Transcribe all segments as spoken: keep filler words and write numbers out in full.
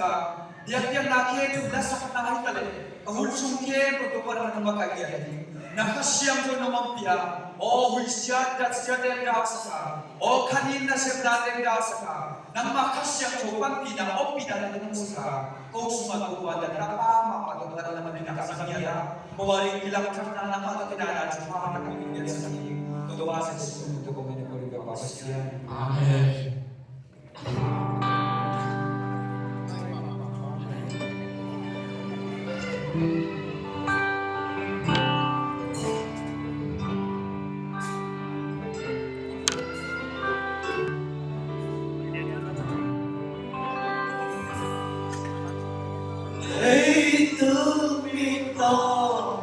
Biakpiakna khempeuh lasakna hi ta leh, ka hun sung khempeuh Topa nangmah ka hiat hi. Na Kha Siangtho nong ompih a, aw huihsiat datsiat in galsak a, aw khanin nasepnate in galsak a, nangmah Kha Siangtho panpihna ompihna nong musak a, ko sungah Topa na tapa mahmah Topa nangmah min ka sang hiat a, ko a ding kilangthatna nangmah tawh kinai na thupha nangmah min ka sang hi. Topa Jesu min tawh ko min ka ko ding ka Pasian. Amen. Leitung mi tawh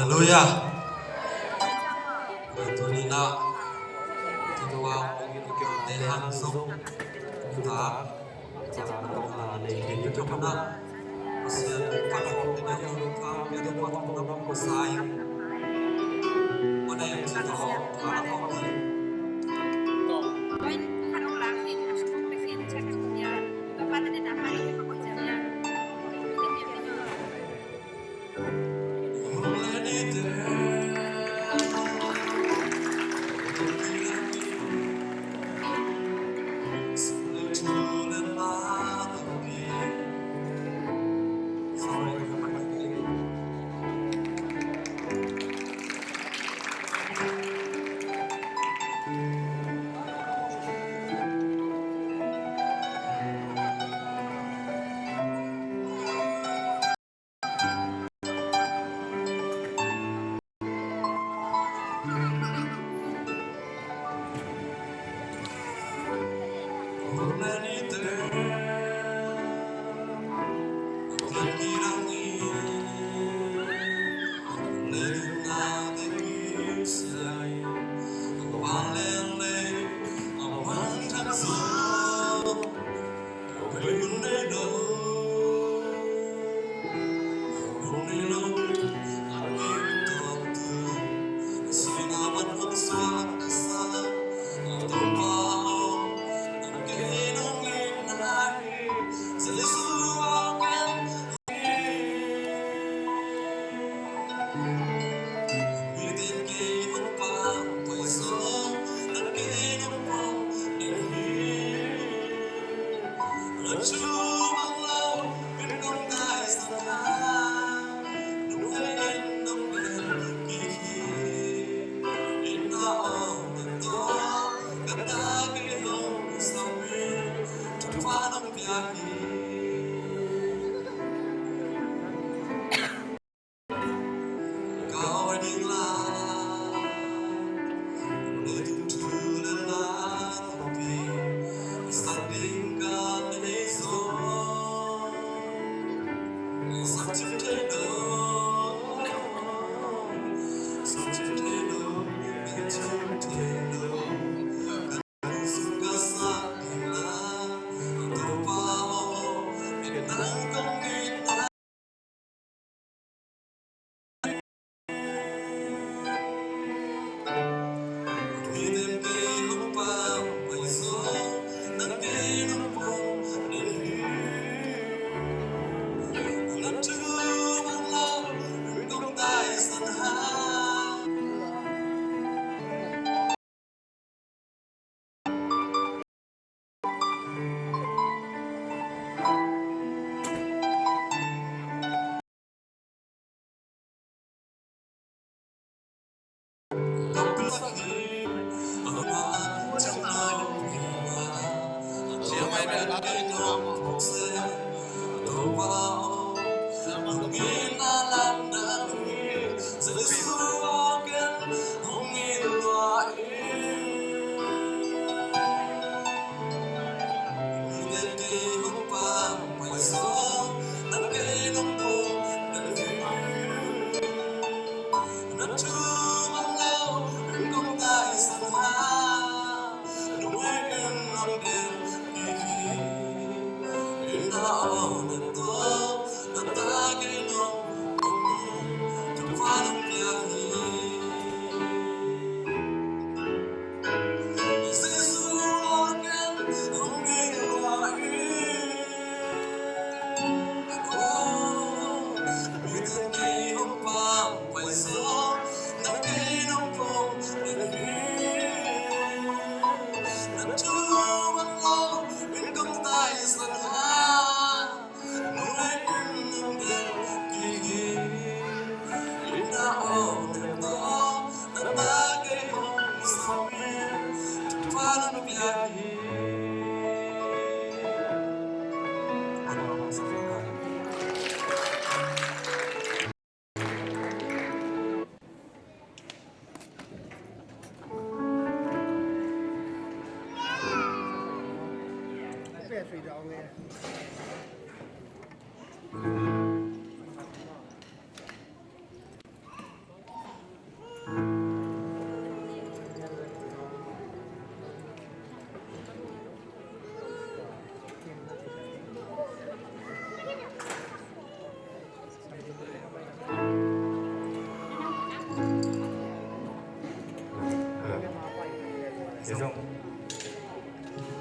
Halleluiah. Tuni-in ah, tuni-in ah, tuni-in ah,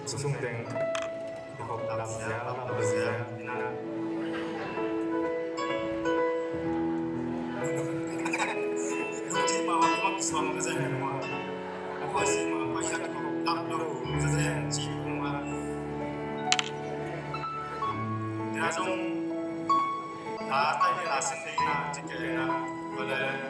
Sung sung teng hop lam sia lam sia ina. Nung ci ma hop lam suang ka sia ina. Apa si ma pa ya hop lam lo ka sia ci ma. Ina sung ta ta ina sin ina ci ke ina. Bale.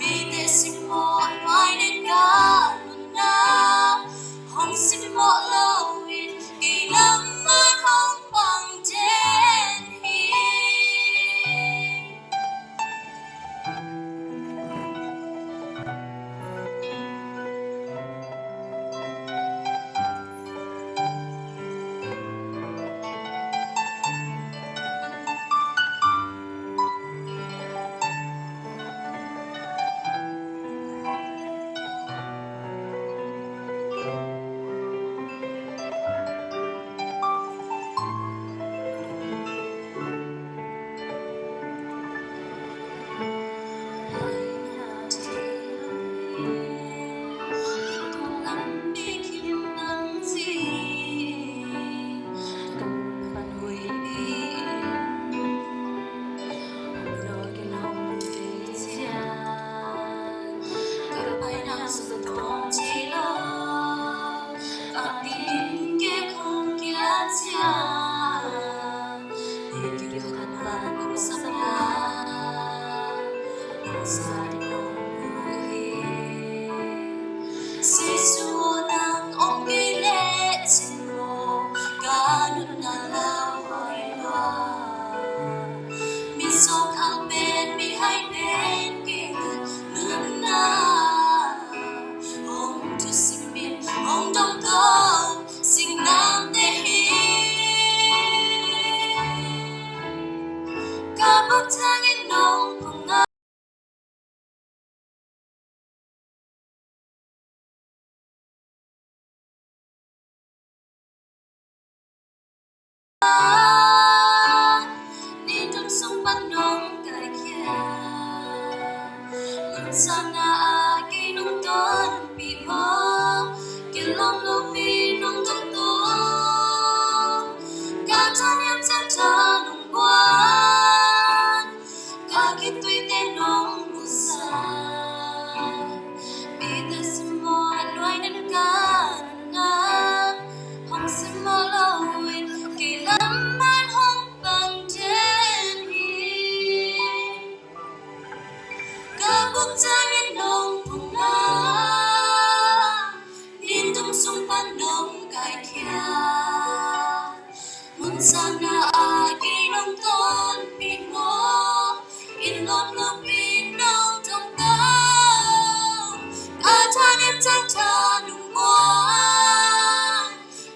Mite simmawh nuai nen ka nunna hong simmawh loin kei lamah hong pang den hi. Jesu nang om kei leh cin maw, ka nunna lauhuai lua. Mi sawkhang pen, mi hai pen kei nunna hong thusim in, hong dong ko singlamteh hi. Ka buk thangin nong phung a Nitum sung pan nong kaikhia, mun sangna ah kei nong tonpih maw, kilawm lopi nong tongtong, ka thaniam thangtha nong buan, ka khitui te nong musak. Mite simmawh nuai nen ka nunna hong simmawh loin kei lamah hong pang den hi. Ka buk thangin nong phung a, nitum sung pan nong kaikhia, mun sangna ah kei nong tonpih maw, inn lawm lopi nong tongtong, ka thaniam thangtha nong buan,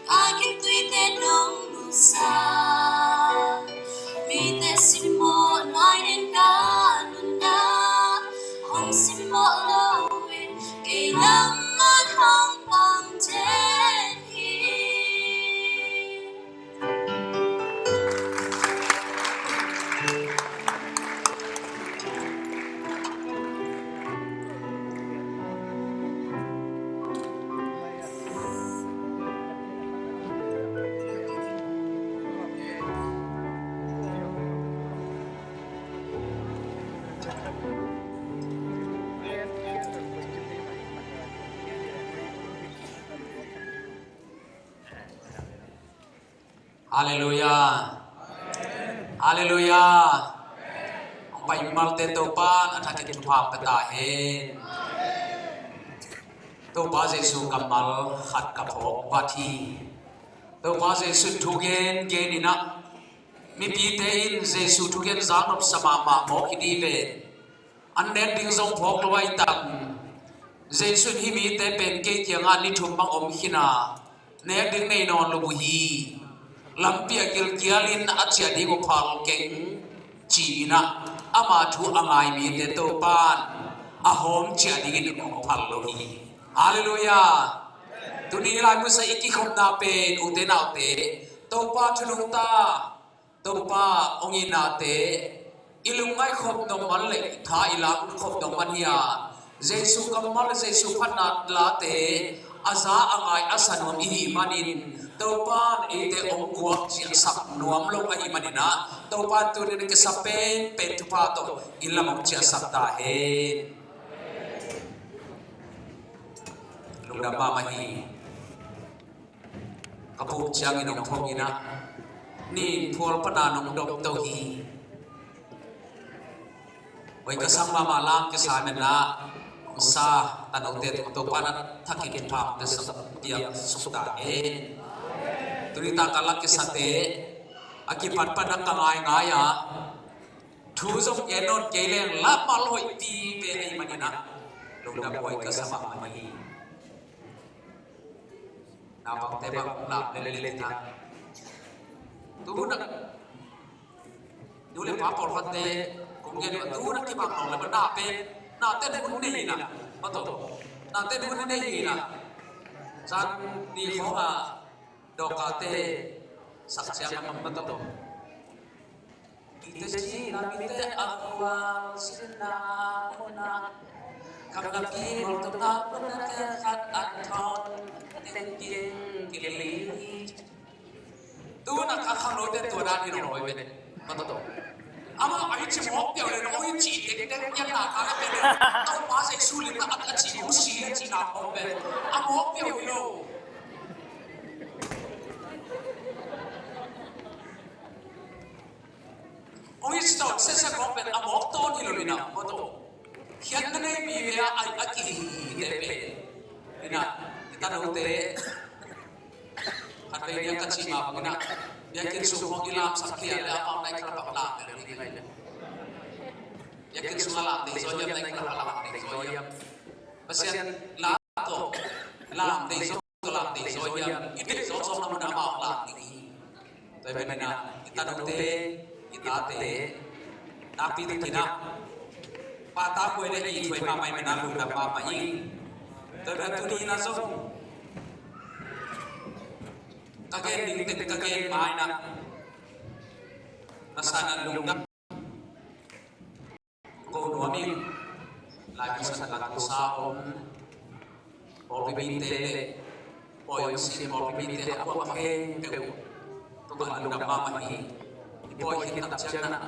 ka khitui te nong musak. Mite simmawh nuai nen ka nunna hong simmawh loin kei lamah hong pang den hi. Halleluiah. Halleluiah. Hong pai mimalte Topa'n a thak in thupha pia ta hen. Topa Jesu kammal khat ka phawk vat hi. Topa Jesu thu gen gen in ah Mipite in Jesu thugen zak nopsa mahmah mawk hi dih ve. An nek ding zong phawk lo ahi tam. Jesu in hih mite pen kei kiangah ni thum bang om khin a, nek ding nei nawn lo uh hi. Lampi ah gilkialin a ciah ding uh phal keng ci-in ah, ama thu a ngai mite Topa'n a hawm ciah dingin hong phal lo hi. Halleluiah. Tuni lai musa i kikhopna pen ute naute, Topa thu nungta, Topa hong itnate, i lungngaih khop nong man le i tha i lak khop nong man hi a, Jesu kammal, Jesu phatna late a za a ngai a sa nuam i hih manin, Topa'n eite hong guak ciahsak nuam lo ahih manin ah, Topa'n tuni-in a kisa penpen thupha tawh i lam hong ciahsak ta hen. Lungdam mahmah hi. Ka puk ciangin hong thawngin ah, nin phual pana nong dom to hi. Oi ka sang mahmah lang kisa men ah, sa tanote tung Topa'n a thakin thupha hong piaksak, piaksuk ta hen. Tuni tak a lak kisate a kipat pan a ka ngaingai a, thu zong gen nawn kei leng lam mal hoih pi pe ahih manin ah, lungdam, oi ka sa mahmah hi. Naupangte bang lam lel lel ta. Tu hun a, nu le pa pawlkhatte kong gen uh a, tu hun a kibang nawn le bang na pen, na ten hun nei in ah, maw taw, na ten hun nei in ah, zan ni khawng a dawhkate sak ciang a, maw taw. Ite ci na mite a khual sinna muna, kam na ki mawltawna muna, khat an thawn tengking kili. Tu na kha khangnote tua dan hi lo, oi ve. Maw taw. Amah a hi ci mawk piau le, oi ci tektek pian na kha le pe le. Topa Jesu lim na a ci, ong si a ci na khawng ve. A mawk piau hi lo. Ong i ci tawn sese khawng pen a mawk tawn hi lo in ah, maw taw. Khiatna nei mi ve a, a kihihte pen in ah, i tanote khat vei bia ka cih mah bangin ah, biakinn sung khawng i lamsak khia le amau nai kal bang lam le ni ngai le. Biakinn sung a lam dei zaw hiam, nai kal a lam dei zaw hiam. Pasian lam tawh lam dei zaw, lam dei zaw hiam, i dei zaw zawkna mun ah amau lam ding hi. Tua ahih manin ah, i tanote, i tate, nakpi takin ah, pata kuai le i thuai mahmah ahih manin ah lungdam mahmah ing. Tua ahih manin ah tuni in ah zong ka gen ding teng ka gen ma in ah, na sa in ah lungdam ko nuam ing. Lai Mission Centre laksa om pawlpi mite le pawi om sin pawlpi mite a kuama khempeuh tungah lungdam mahmah hi. I pawi khin tak ciangin ah,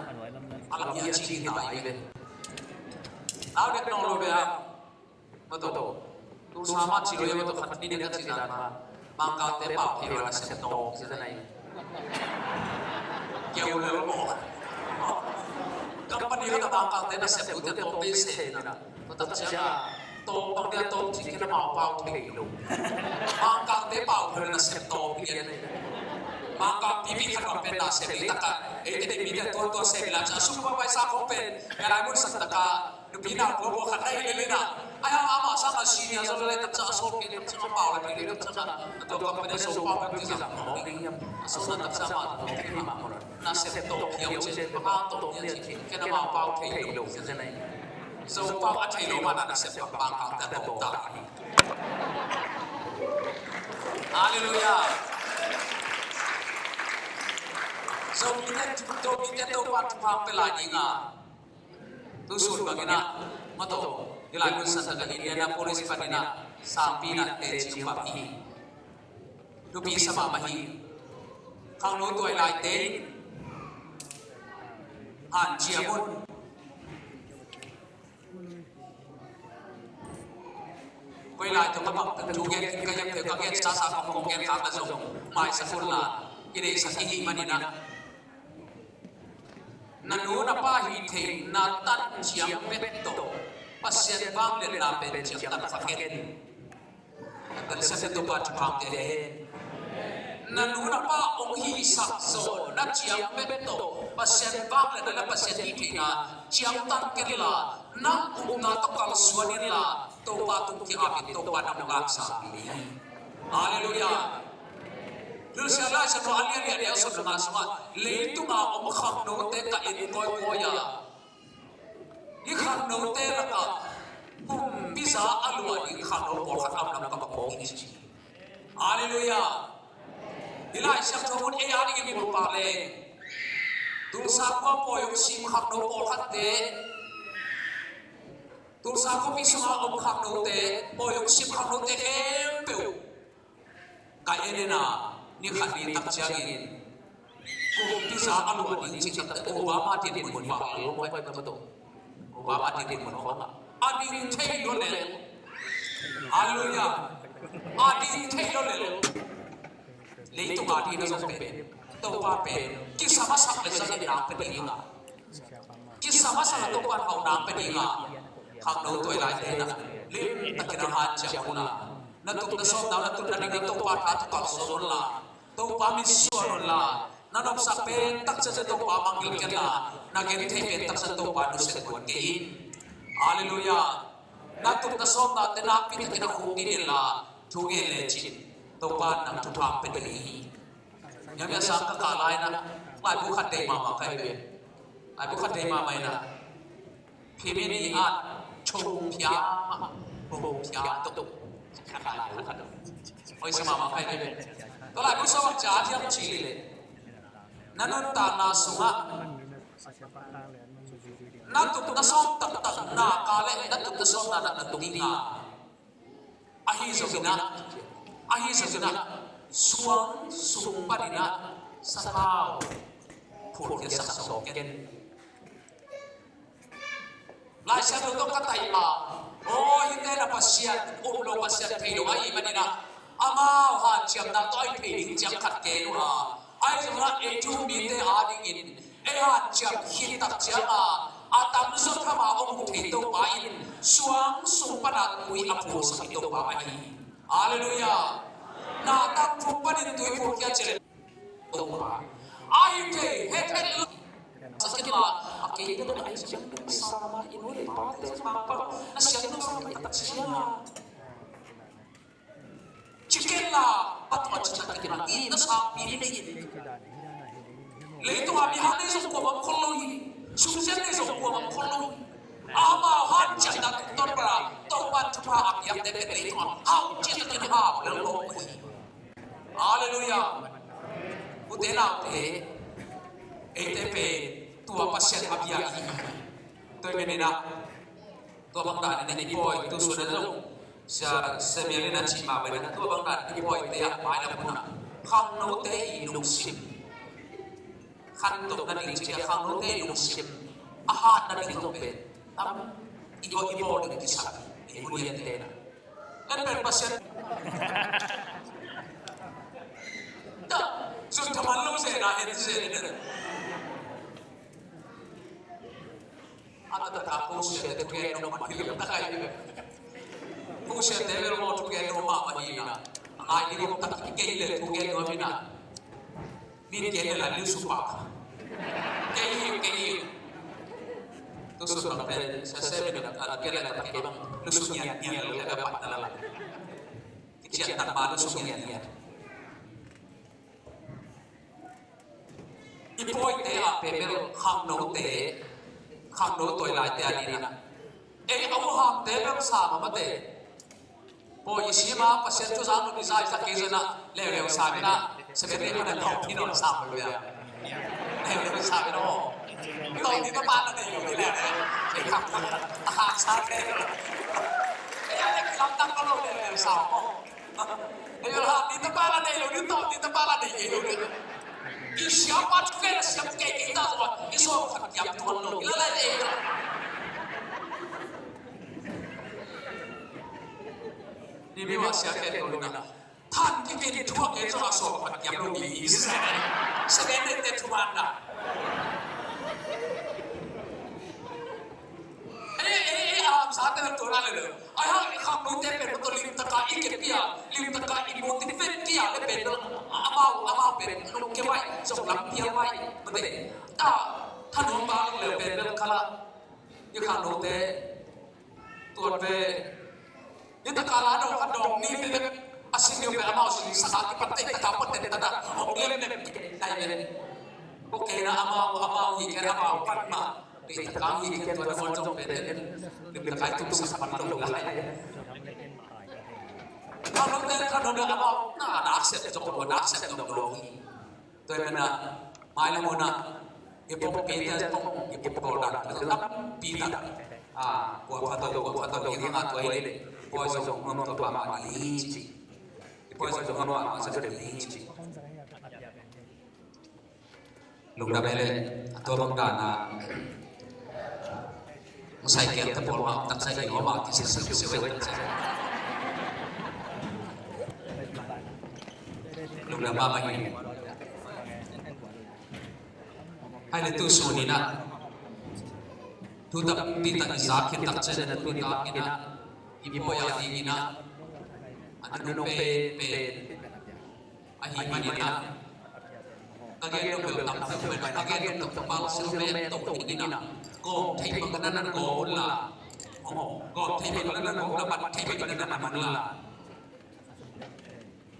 a lam hi a ci hi ta hi ve. Lau dek nawn lo ve a, maw taw. Tu sa mah ci lo hi, maw taw, khat nih nih a ci dan mah. Mangkangte pau thei lo na sep tawk ci zen ai. Keu lel maw. Company khat a Mangkangte nasep lote tawk tei se na. Tua tak ciang a, tawk bang dia tawk ci kei na, amau pau thei lo. Mangkangte pau thei lo nasep tawk hi a. Mangkang pipi khat bang pen nasep hi tak a, eite dei mite tua tua sep hi la ci a, supervisor khawng pen, ngai lai mun sak tak a, nupi nau kua kua khat na hi lel in ah, ai hang amah sang a senior zaw le tak ciang a sawt kei tak ciang a pau le kei le tak ciang a, a tua company a sawt pau kei tak ciang a, a sawt na tak ciang a, a sawt na tak ciang a, nasep tawk hiau ci, a pau tawk hiau ci, ken amau pau thei lo ci zen ai. Zo pau a thei lo mah na nasep pau pau tak tawk tak hi. Halleluiah. Zomite, Zomite Topa thupha pia lai ding a, tu sun bangin ah, maw taw, hih lai mun san tak a Indianapolis panin ah sangpi in ah teci pah hi. Thupi sa mahmah hi. Khangno tuailaite in hanciam un. Koi lai tawh ka bang thu gen khin ka hiam, ka gen sa sa kong kong gen kha ka zong maisak un la, i deihsak i hih manin ah, na nu na pa hih theihna tan ciang bek tawh Pasian vangliatna pen ciangtan kha ken. Ka telsiam Topa thuphang te hen. Na nu na pa hong hihsak zawh na ciang bek tawh Pasian vangliatna le Pasian hih theihna ciangtan kenla, nang upna tawh kalsuan inla, Topa tung ki-apin Topa nang hong laksak ding hi. Halleluiah. Hilhsiam Lai Siangtho a lianlian a sawm le nga sungah, leitunga om khangnote ka en kawikawi a, hih khangnote lakah kumpiza a luah ding khangno pawlkhat a om lam ka va phawk hi, ci. Halleluiah. Hih Lai Siangtho mun ei a dingin i bulpak leng, Tulsa khua pawi hong sim khangno pawlkhatte, Tulsa khuapi sunga om khangnote, pawi hong sim khangnote khempeuh ka en in a, ni khat ni tak ciangin kumpiza a luah ding cih takte Obama dinmun bang lo pai pai tawh, Obama dinmun khawng ah a ding thei lo lel. Halleluiah. A ding thei lo lel. Leitung a ding na zong pen, Topa pen kisa masak le zang in nang pe ding a, kisa masak a Topa in hauhna pia ding a, khangno tuailaite na limtakin a hanciam unla, na tup na sawm na, na tup na ding na Topa tha tawh kalsuan unla, Topa min suan unla, na nopsak pen tak ciang Topa mangngilh kenla, na genthei pen tak ciang Topa nusia tuan kei in. Halleluiah. Na tup na sawm nate nakpi takin a khuk ding inla, thu ngen lecin Topa in nang thupha pia ding hi. Niam a sang ka kah lai-in ah, laibu khat dei mahmah ka hi ve. Laibu khat dei mahmah in ah, Phimi Ni At Chong Phia, Chong Phia tawh ka kah laibu khat. Hoih sa mahmah ka hi ve. Tua laibu sawm ah ci hiam cih leh, na nuntakna sungah na tup na sawm taktak na ka leh na tup na sawm na na tung ding a, ahi zongin ah, ahi zongin ah, suang sung panin ah sathau phulkhiatsak sawm ken. Lai Siangtho tawh ka taih a, aw, hihte na Pasian um lo, Pasian thei lo ahih manin ah, amau hanciamna tawh a hih thei ding ciang khat gen uh a, ahi zongin ah ei thu-um mite a dingin ei hanciam khit tak ciang a, a tamzaw tham a hong huh thei Topa in suang sung pan a tui a phulsak i Topa ahi hi. Halleluiah. Na tangthu panin tui phulkhia ciang Topa, a hih thei het het lo. Sa kei la, a kei te na ai siang sa ma, i nu le i pate ma pa na siang lo sa ma i tak siang a. Ci ken la, a tua ci tak ken la, i na sa pi ni nei. Leitung a mihau nei zong kuamah om khol lo hi. Sumsiang nei zong kuamah om khol lo hi. Amau hanciamna tungtawn pan a, Topa thupha a piakte pen leitung a hau ci tak ken hau lel lo hi. Halleluiah. Ute naute, eite pen tua Pasian a bia i hi. Tua ahih manin ah, tua bang danin i pawi, tu sun a zong Sia, Samuel in a cih mah bangin ah, tua bang danin i pawite ah, mailam hun ah khangnote i lungsim, khantohna ding ci a, khangnote i lungsim a hatna ding zong pen tam i bawl, i bawl ding kisam hi. Ei hun liante na, ken pen Pasian ta, sun thaman lo zen a, en zen in a. A taktak a ko siate thugen nong man hi lo, tak a hi ve. Ko siate bel maw thugen nong mahmah hi na. A ngai ding om tak, i kei le thugen nuam hi na. Min gen le la liu supa. Kei hi, kei hi. Tu sun bang pen sa se min a kei le tak kei bang lusu ngian ngian lo le ka pat na la la. Kician tak ma lusu ngian ngian. I pawite ah pen bel khangnote, khangno tuailaite a ding in ah, ei a uhamte bel sa mahmahte. Pawi i sim a, Pasian thu zang lo i za i za kei zong ah leuleu sa in ah, Seventh Day pan a tawp hi nawn sa lo ia. Leuleu sa in ah aw. Tawp ni tapa na nei lo ni leuleu. Ei khang khang a hak sa te. Ei a lek lam tak lo leuleu sa aw. Ei bel hak ni tapa la nei lo, ni tawp ni tapa la nei kei lo ni. I siapa thugen a siam kei kei ta zong a, i sawm khat kiam tuan lo, i la lai ei lo. Ni mi wa sia kei lo na. Than kikin thu a kei zong a sawm khat kiam lo ni i sa. Sa kei te te thu man na. Ei, ei, ei, a hamsa te tu na le lo. Ai hang i khangnote pen mawtaw limtaka i kepia, limtaka i motivate kia le pen lo. A, amau Pen lungkia mai, zong lampi a mai, mate. Ta, thanuam bang leu pen bel khala. Ni kha note, tuan ve. Ni taka la dong, a dong ni ve. A sing ni ve amau sing saka ki pate, taka pate, taka. Hong lem lem, nai ve. Okay na amau, amau hi ke amau pan ma. Ni taka hi ke tuan amau zong pen. Ni taka i tum sa pan lo lai. Amau te, amau te, amau na, na accept zong, na accept zong lo hi. Tua hi pen a, mai lam hun a, i pom Peter pom, i pom Paul dan, tua lampi dan. A, kua pha to, kua pha to, i hang a tua hi le, i poi zong nuam tua pa ma ni ci. I poi zong nuam ma ma sa tua ni ci. Lungdam e le, a tua bang dan a, Masai kiang te pawl ma, tak sai kiang ma, ki se se se se. Lungdam ma ma hi. Hai le tu su ni na. Tu tak pi tak i za ki tak se na tu tak i na. I po ya di i na. Anu no pe pe. Ahih manin ah, ka gen nop bel tam deuh mah, ka gen nop bang sel mah tawh ding in ah, gawm thei bang na na gawm un la, gawm thei bang na na gawm un la, bat thei bang na na bat un la.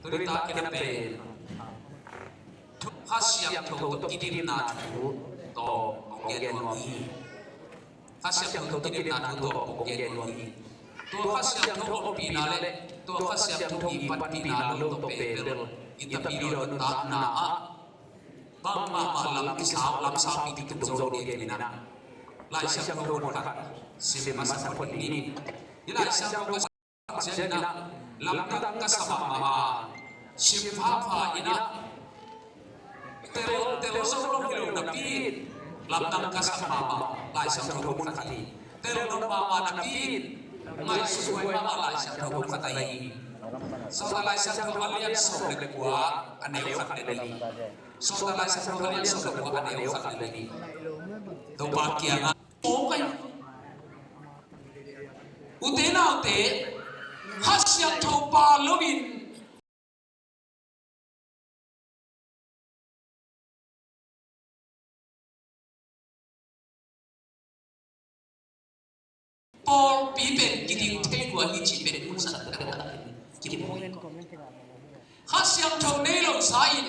Tuni tak in ah pen Kha Siangtho tawh kidimna thu tawh hong gen nuam hi. Kha Siangtho kidimna thu tawh hong gen nuam hi. Tua Kha Siangtho ompihna le tua Kha Siangtho i panpihna lo tawh pen bel i Tapidaw nuntakna ah bangmah mah lam kisau, lam saupi kituak zo lo ding hi na. Lai Siangtho mun khat sim masa phot ding ni. Hi Lai Siangtho ka ciangin ah lamdang ka sa mahmah a, sim phapha in ah tel, tel zo lo hi lo napi in lamdang ka sa mahmah Lai Siangtho mun khat hi. Tel nop mahmah napi in ngaihsut huai mahmah Lai Siangtho mun khat ahi hi. Sawltak Lai Siangtho a lian sawm le kua, a neu khat le li. Sawltak Lai Siangtho a lian sawm le kua, a neu khat le li. Topa kiangah Ute naute, Kha Siangtho pa loin pawlpi pen kiding thei lua hi cih pen hun zat taktak in kimu hi. Kha Siangtho nei lo sa in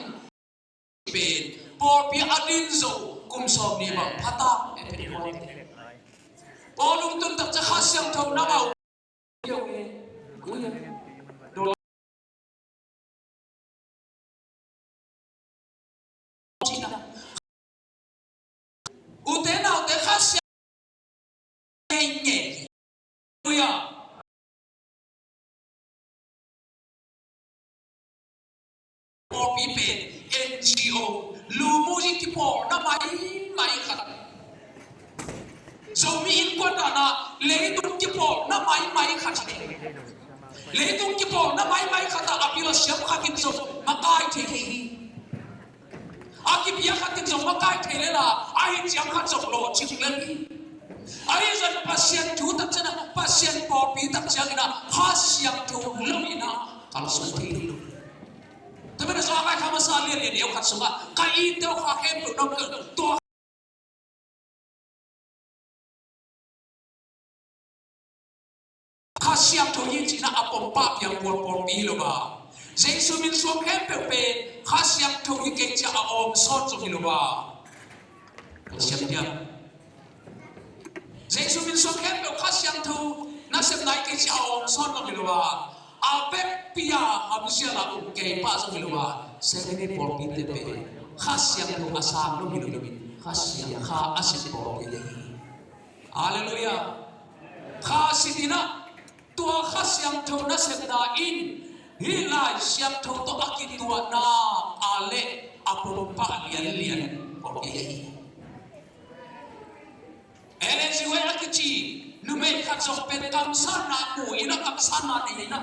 pen pawlpi a din zo kum sawmnih bang pha ta e pen hun. Pawl lungtun tak ciang Kha Siangtho na ngah Ute naute Kha Siangtho ngei ngei. Hallelujah. Pawlpi pen N G O, lu mu zing kipawlna maimai khat. Zomi innkuan dana leitung kipawlna maimai khat hi. Leitung kipawlna maimai khat a, a bil a siam khat in zong makai thei hi. A kipia khat in zong makai thei lela, a hi ciang khat zong lawhcing lel hi. Ahi zongin Pasian thu tak ciangin a, Pasian pawlpi tak ciangin a, Kha Siangtho lo in a kalsuan thei lo. Tua manin a Zalai kha masa lian lian neu khat sungah ka it deuh kha khempeuh nong tua Kha Siangtho hi cihna a pom pah piang pawlpawlpi hi lo a. Jesu min suang khempeuh pen Kha Siangtho hi kei cia a awm sawn zong hi lo a. Kha Siangtho. Jesu min suang khempeuh Kha Siangtho nasepna hi kei cia a awm sawn zong hi lo a. A vekpi a hamsial a um kei pah zong hi lo a. Seventh Day pawlpite pen Kha Siangtho a sang lo hi lo in Kha Siang Kha a sep pawlpi hi. Halleluiah. Kha sitinah tua Kha Siangtho nasepna in hih Lai Siangtho tawh a kituahna a le a pumpak lianlian pawh hi. Ellen G. White a kici numei khat zong pen kamsanna mu in a kamsanna nei in a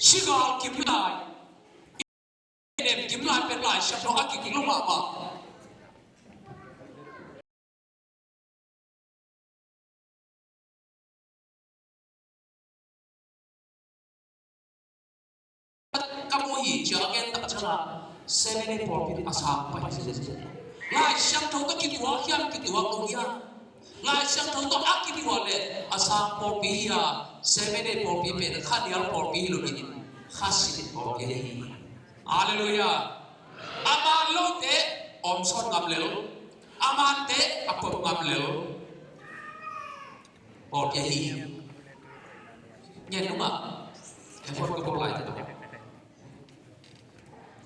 sigal kim lai. Eden kim lai pen Lai Siangtho a kikik lo mahmah. hi ci a gen tak ciangin Seven Day pawlpi a sang pai zenzen. Lai Siangtho tawh kituak hiam, kituak lo hiam? Lai Siangtho tawh a kituak leh a sang pawlpi hi a, Seven Day pawlpi pen kha dial pawlpi hi lo in, kha sin pawlpi ahi hi. Halleluiah. A man lote omsawn ngam lel, a mante a pop ngam lel pawlpi ahi hi. Ngen nungah, effort ka pop lai tawh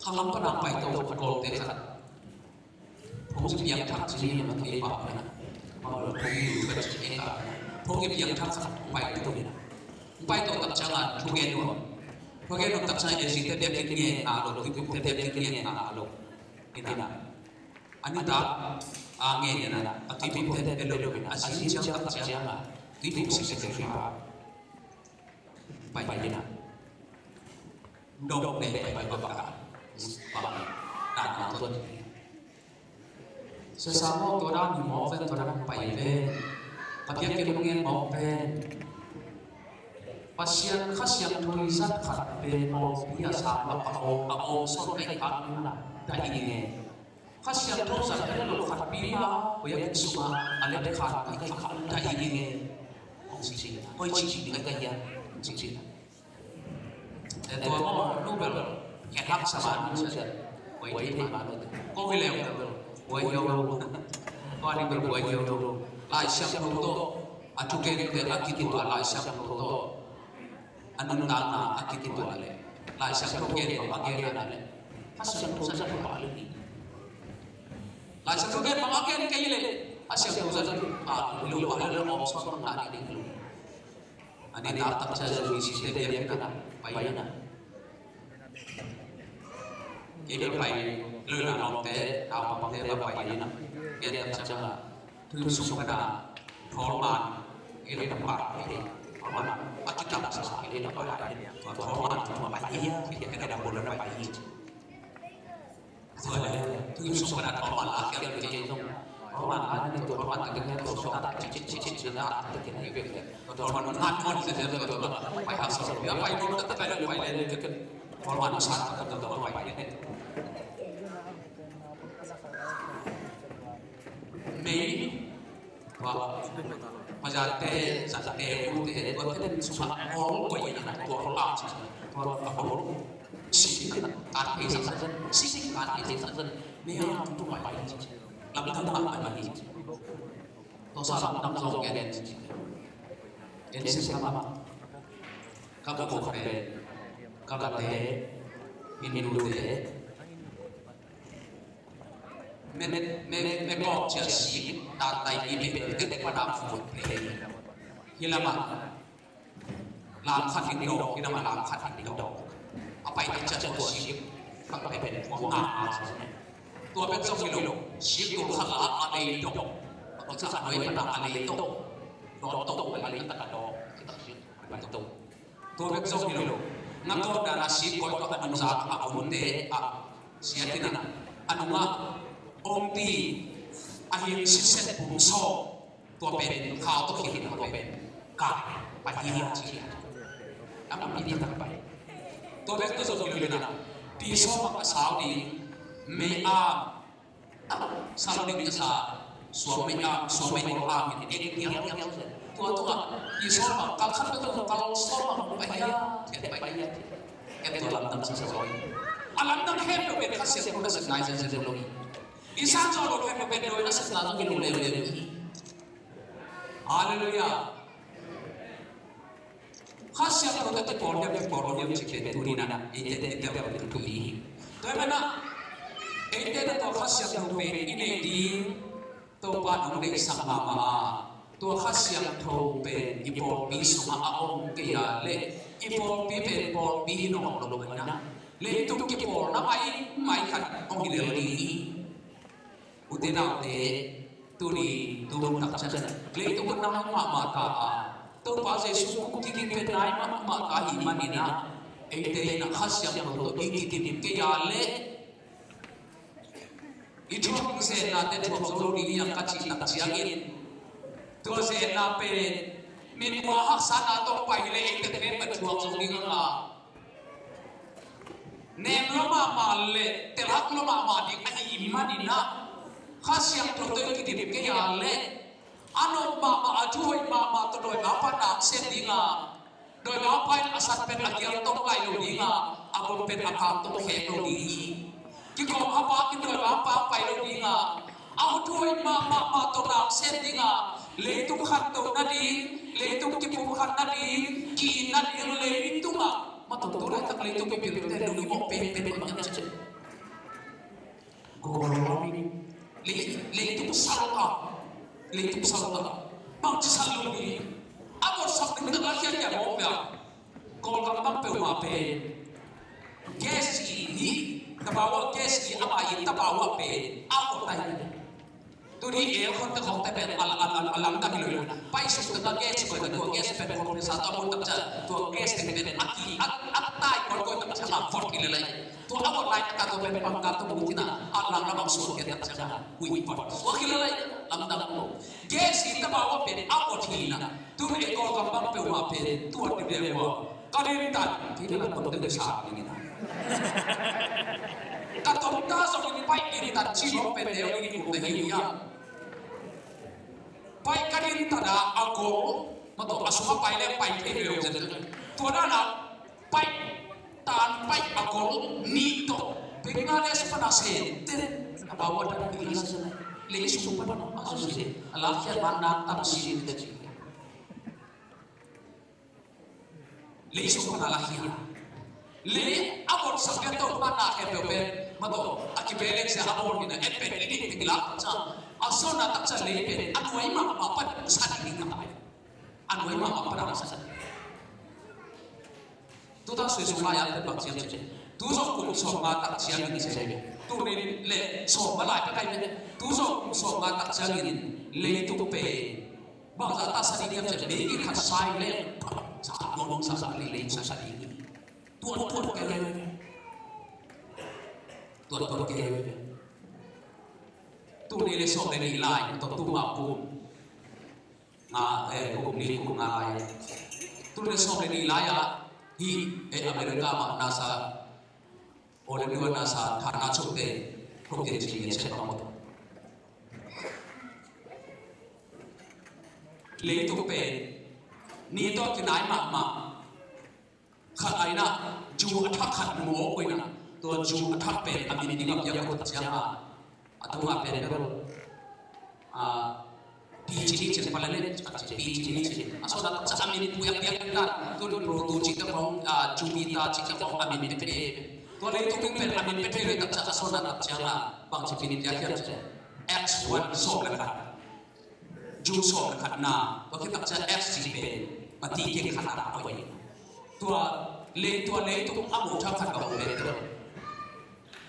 Khalam pana paito khat Kawlte khat. Phung piang thak ci ni ma thei pa na. Ma lo phung piang thak ci ni ka. Phung piang thak khat paito ni na. Paito tak ciangin thugen nuam. Thugen nuam tak ciangin A C te biak kin ngen a lo, tuiphum te biak kin ngen a lo. Ina. Ani ta a ngen ina. A tuiphum te biak lo ina. A sin ciang tak ciangin tuiphum si se pa. Pai ina. Dawk ne pai pai bak a. Bak a. Dan a tuan. Sesa mawk tua dan hi mawk ven, tua dan pai ven. Ka biak ke lungen mawk ven. Pasian Kha Siangtho i zat khat pen mawk pi a sa bak a om, a om sot pai kha na. Da i nge. Kha Siangtho zat pen lo khat pi ma, ko ya kin suma, a le khat pi kha da i nge. Kong si si. Koi ci ci ni ka ya. Ci ci. E tua maw, nu bel, khen hak sa ma nu sia. Buai thei ma nu te. Ko hi leu bel, buai yo lo. Tua ding bel buai yo lo. Lai Siangtho tawh, a thugen te a kituak Lai Siangtho tawh. A nuntakna a kituak leh. Lai Siangtho gen bang a gen a leh. Kha Siangtho zat pa leh ni. Lai Siangtho gen bang a gen kei leh. Kha Siangtho zat pa lo a leh lo a sawt bang na ding lo. Ani tak tak sa sa wi si te biak na pai na. Kei bel pai lo na lawmte, naupangte bel pai na. Kei tak sa sa. Thu sung ka na thawl man. Kei lo tak pa kei. Thawl man. A ki tak sa sa kei lo pa. Thawl man thawl man pai ya. Kei ka na bol na pai. Thawl man. Thu sung ka na thawl man la kei lo kei. Thawl man la ni thawl man ta kei thawl sung ta ci ci ci ci na ta kei na. Thawl man man man ci ci ci thawl man. Pai ha sa. Ya pai lo ta pai lo pai lo kei. Thawl man sa ta thawl man pai. Mei. Tua, Pazate, Zate, Ute, tua te den sungah hol koi na, tua hol a, tua hol si, kan thei sa zen, si, kan thei sa zen, mei a tu pai, lamdang ma pai. Tua sa lamdang zong gen, en se ma, ka ko ko khat pen, ka kate, Hindu te, Me, me, me, me kawk cia si, tatai i me, te, te, pana phut, te. Hi lama, lam khat in dawk, hi lama lam khat in dawk. A pai te cia tua si, ka pai pen, tua nga a si. Tua pen zong hi lo, si tua khat la a lei dawk. A tua sa a lei pana a lei dawk. Dawk dawk, a lei taka dawk. Kita si, pai dawk. Tua bek zong hi lo. Nga tawh dan a si koi tawh a nungzak a omte a siatin a nungah ompi a hing siset pum sawm tua pen khau tawh khin tua pen kai pai hi a ci a. Lam pi tak pai. Tua bek tawh zong hi lo na. Pi sawm a sau ding mei a Salawh ding ka sa, suang mei a, suang mei a, min ek hiau hiau. Tua tua, i sawm a, kal khat tua, kal sawm a, pai hiau, pai hiau. Ken tua lamdang sa sa oi. A lamdang khem lo pen Kha Siangtho na sep nai zen zen lo. I sang zo lo khem lo pen doi na sep nai zen lo le le. Halleluiah. Kha Siangtho te kipawl hiam, kipawl lo hiam cih pen tuni in ah eite, eite a pen thu i hi. Tua ahih manin ah eite in ah tua Kha Siangtho pen i neih ding Topa in hong deihsak mahmah a, tua Kha Siangtho pen i pawlpi sungah a om kei a leh i pawlpi pen pawlpi hi nawn lo ahih manin ah leitung kipawlna maimai khat hong hi lel ding hi. Ute naute, tuni, tu hun tak ciang leitung a nang mahmah ta a, Topa Jesu kung kiging pen nai mahmah ta ahih manin ah, eite in ah Kha Siangtho tawh i kidim kei a leh i thuak ding zetnate thuak zo lo ding hi hang ka cih tak ciangin, tua zetna pen min hua haksatna tawh pai leh eite pen bang thuak zo ding hang a, Nem lo mahmah le telak lo mahmah ding ahih manin ah, Kha Siangtho tawh i kidim kei a leh, a nop mahmah, a thuhoih mahmah tawh dawi mangpa na sem ding a, dawi mangpa in a san pen a gial tawh pai lo ding a, a bawm pen a kang tawh khek lo ding hi. Kikhawm a pak in dawi mangpa pai lo ding a, a thuhoih mahmah tawh na sem ding a, leitung khantoh nading, leitung kipumkhat nading, ki-it nading, leitung ah, mah tawh tu laitak leitung mipil te nung i mawh penpen bang hiam cih leh, global warming. Lei, leitung sal ta. Leitung sal ta. Bangci sal lo ding? A vawt sak ding tak a khiakhia mawk pia. Kawlgam bang peuhmah pen gas ci hi. Tabawa gas ci, ama i tabawa pen a vawt ta hi. Tuni aircon te khawng te pen a, a, a, a lamdang hi lo hi. Pai suk tak a gas koih tak, tua gas pen compressor tawh a mun tak ciang, tua gas teng pen a ki, a, a tai koih koih tak ciang a vawt hi lel lai. Tua a vawt laitak a tua pen pangkal tawh mu khin a, a lang lamah suak khiat tak ciang a ui vawt suak hi lel lai. Lamdang lo. Gas i tabawa pen a vawt hi na. Tun ei Kawlgam bang peuhmah pen tua ding leh ua, ka din tan, kei bel a tom deuh sa ding in a, ka tom ta zongin pai din tan ci bawk pen deuh ding in kum na hi uh hiam? Pai ka din tan a, a gol, mah tawh a sung a pai leh pai thei lo zen. Tua dan a pai tan, pai a gol nih tawh Bangladesh pan a sente a bawa dan nih la zen. Lei sung pan a zu zen. A lakkhiat man nak tam si ding te ci. Lei sung pan a lakhia. Lei a bawlsak pen tawh pan a khempeuh pen, mah tawh a kibehlek sia a bawl hi na, en pen i dik dik lak ciang, a sawtna tak ciang lei pen a nuai mahmah pan sa ding hi ta. A nuai mahmah pan a sa ding. Tu tak sui sung lai a pen bang ci hiam cih leh, tu zawh kum sawmnga tak ciangin ci hi. Tu ni leh sawmnga lai pek ahi ve. Tu zawh kum sawmnga tak ciangin leitung pen bangzah tak sa ding hiam cih leh, meigit khat sa in leh, sa nuam sa, sa lei lei sa sa ding hi. Tuat tuat kei ve. Tuat tuat kei ve. Tu ni leh sawm leh nih lai, tawh tu ma kum nga, eh, kum nih kum nga lai. Tu ni leh sawm leh nih lai a, hih, eh, America mah NASA, All India NASA thana chukte, thukte ci ngen sek bang mawk. Leitung pen ni tawh kinai mahmah. Khat a ina, ju a thak khat mu aw ko ina. Tua ju a thak pen a min ding a piak khut ciang a, a tunga pen bel, a, Pi ci ni cin, planet a ci, Pi ci ni cin. A sawtna tak ciang a min pui a piak na, tun Pluto ci te khawng, a, Jupiter ci te khawng a min pete. Tua leitung pen a min pete lo tak ciang a sawtna tak ciang a bangci min piak hiam cih leh, X one, sawm le khat. Ju sawm le khat na, tua khit tak ciang X ci pen mati keng khat a koih. Tua lei, tua leitung a mu thak khat ka mu pen tua.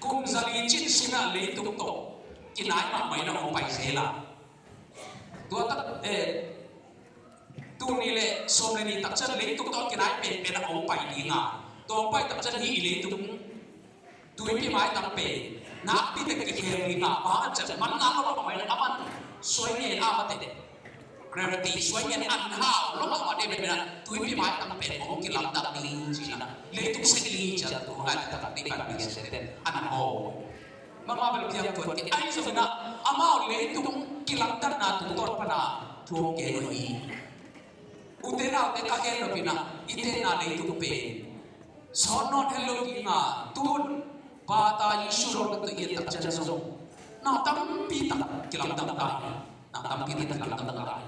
Kum zali cin sung a leitung tawh kinai mahmah in a hong pai zel a. Tua tak, eh, tu ni leh sawm le nih tak ciang leitung tawh kinai penpen a hong pai ding a. Tua hong pai tak ciang hih i leitung tuipi maitang pen nakpi tek kikhel ding a, bang hang hiam cih leh man ngak lo mahmah in a, a man suai ngen a mate. Gravity suai ngen a, an hau lo mahmah ding pen a, tuipi maitang pen hong kilamdang ding ci na. Leitung sek ding ci a, tua ngai tak a, tua ngai tak a, an hau. Mahmah bel piang tuan kei, ahi zongin a, amau leitung kilamdanna tungtawn pan a thu hong gen uh hi. Ute naute, ka gen nop in a, i tenna leitung pen sawt nawn het lo ding a, tun bata Jesu lawm tawh i et tak ciang zong, na tampi tak kilamdang ta hi. Na tampi tak kilamdang ta hi.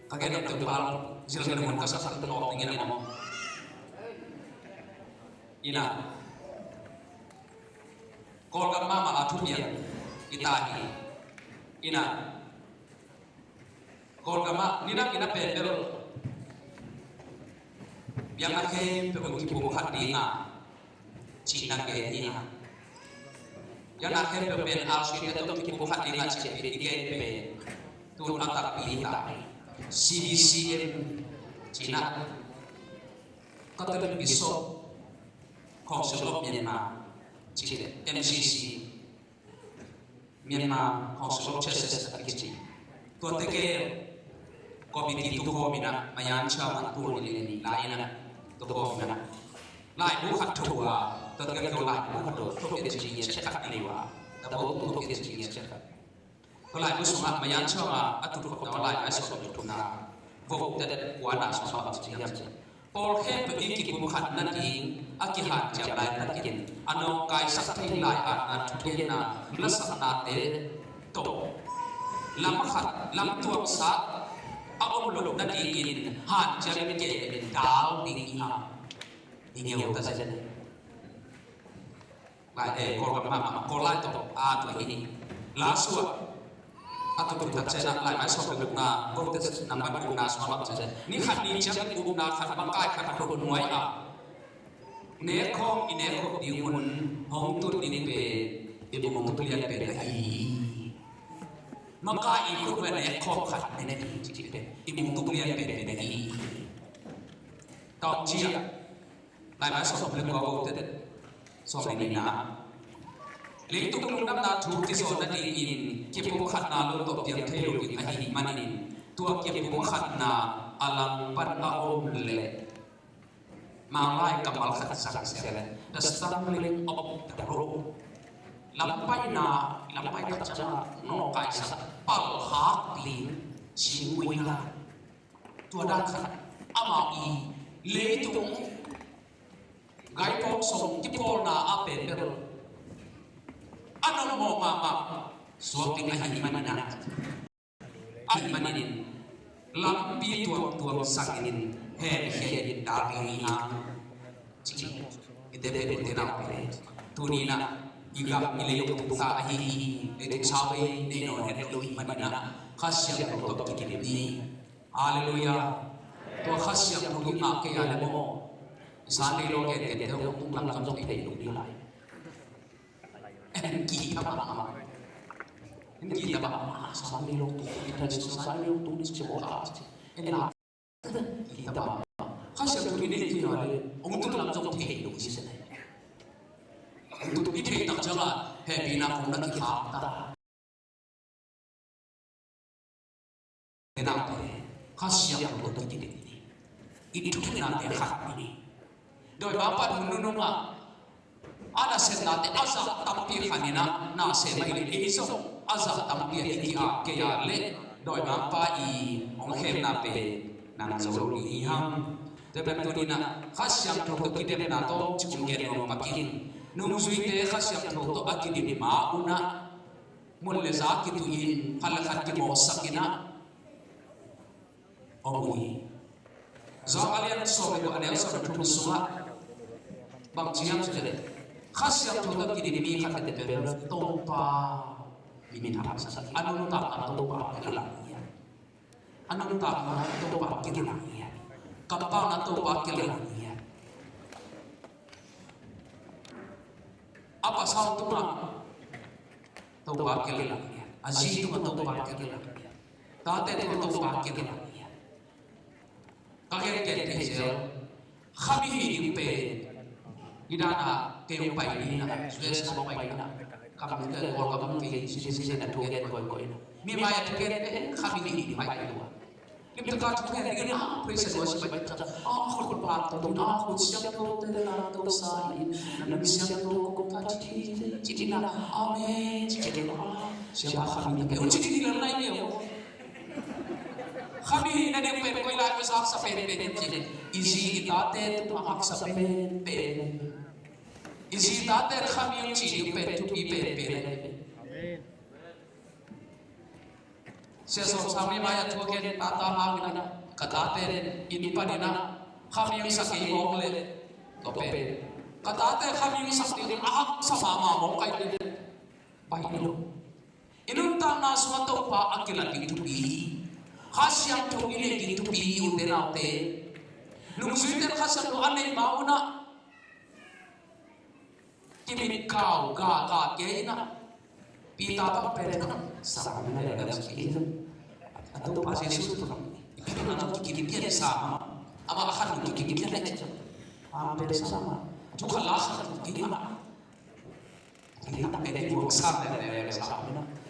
Ka gen nop teng pal, zil zil mun ka sak sak tawh ning in a maw. Ina. Kawlgam mahmah a thupiang i ta hi. Ina. Kawlgam ah, ni nak ina pen bel biakna khempeuh hong kipumkhat ding a, cihna gen hi a. Biakna khempeuh pen R C te tawh hong kipumkhat ding a, cih i gen pen tun a takpi hi ta. C B C M cihna, Catholic Bishop Council of Myanmar cih leh M C C, Myanmar Council of Churches a kici. Tuate gel committee tukhawm in a, Mayan Chairman tu ni le ni lai in a, Tua khawng na. Laibu khat thu a, tua tua tua laibu khat thu, tua pian ci ngia ciat khat nei ua. Tua tua pian ci ngia ciat khat. Tua laibu sungah mayan sungah a tut khop tua lai mai sawm le thumna. Vo tet kuana sungah bang ci hiam ci. Pawl khempeuh i kipumkhat nading a kihanciam lai takin a nawngkaisak thei lai-atna thugenna lasaknate tawh lam khat lam tuamsak a om loh nadingin hanciam kemin dal ding hi hang. I neu ta zen. Lai, eh, Kawlgam mah, Kawllai tawh a tua hi. Lasuah a tua tua ciangin lai mai sawm le gukna, Kawlte nambat gukna sungah bang ci hiam. Ni khat ni ciang upna khat bang kai khat hun nuai a. Nek khawm i nek khop ding hun hong tun ding pen i bung tuk lian pen ahi. Maka i khut pen nek khawm khat nek ding ci pen i bung tuk lian pen pen ahi. Tawng cia. Lai mai sawm le kua vo tet. Sawm le nihna. Leitung lungdamna thu kizawn nadingin kipumkhatna lo tawh piang thei lo ding ahih manin tua kipumkhatna a langpan a om leh Manglai kammal khat sang sia leh the stumbling of the road. Lampai na, lampai khat ciang a nawngkaisak palkhak ling singui la. Tua dan khat amau i leitung gaipawng song kipawlna a pen bel a nongmawh mahmah suak ding ahih manin a ahih manin lampi tuamtuam sangin hemkhia in dal ding hi hang. Ci i te pen i te nau pen tuni in a i gam i lei tung ta ahi hi. Leitung sau ei nei nawn het lo i hih manin a Kha Siangtho tawh kidim ni. Halleluiah. Tua Kha Siangtho i ngah kei a leh maw, Sunday law gentehte hong tung lam zong thei lo ding lai. En ki ta mahmah. En ki ta mahmah. Sunday law tung, Sunday law tung ni ci maw ka ci. En la ki ta mahmah. Kha Siangtho i neih kei a leh hong tung lam zong thei lo ding hi se. Hong tung i theih tak ciang a hehpihna kong na kikhak ta. Enaute, Kha Siangtho tawh kidim ni. I thunate khat ni. Dawimangpa hun nunung ah a nasepnate a zah tampi khat in a na sem a hi leh ei zong a zah tampi a i ki-ap kei a leh Dawimangpa i hong khemna pen nang zo lo ding hi hang. Tua pen tuni in a Kha Siangtho tawh kidemna tawh ci kong gen nuam pak ing. Nungzuite Kha Siangtho tawh a kidim ma un a mun le za kituh in khat le khat kimawhsak in a om uh hi. Johan a lian sawm le guk a neu sawm le thum sungah bang ci hiam cih leh Kha Siangtho tawh kidim mi khat tete pen Topa min hangsak hi. A nuntakna Topa kilang hi. A nuntakna Topa kilang hi. Ka pau na Topa kilang hi. A pasal tungah Topa kilang hi. A zi tungah Topa kilang hi. Tate tungah Topa kilang hi. Ka gen gen thei zel. Kha mi hih ding pen i dan a kei hong pai ni na, U S A hong pai ni na. Kam kei Kawlgam kei citizen a thu gen koi koi na. Mi mai a thu gen pen kha mi hih ding pai ni lua. Lim taka thu gen ding in a praise and worship pai ta. A khut pa to ding a khut siam to te la to sa in. Na mi siam to ko ka ti ti ti na. Amen. Ti ti na. Siapa kha mi na pe. Ti ti na nai ni. Kha mi na ding pen koi lai ko sa sa pen pen ti. I zi i tate tu ma hak sa pen pen. I zi i tate kha mi ci ding pen thupi pen pen. Amen. Sia Sawm Sang mi mai a thu a gen tata hang in a ka tate in panin a kha mi sak kei mawk le. Tua pen ka tate kha mi sak ding a hak sa mahmah mawk kai le. Pai ni lo. I nuntakna sungah Topa a kilat ding thupi hi. Kha Siangtho i neih ding thupi hi, ute naute. Nungzuite Kha Siangtho a neih ma un a kimit kau ga ga kei in a Peter bang pen in a sang na le le sa kei in a Topa Jesu tu i Peter na tu kikim kian sa ma. Ama a khan tu kikim kian le. Am pen sa ma. Tu khala khan tu kikim ma. Ina pen i buak sam le le le sa ina.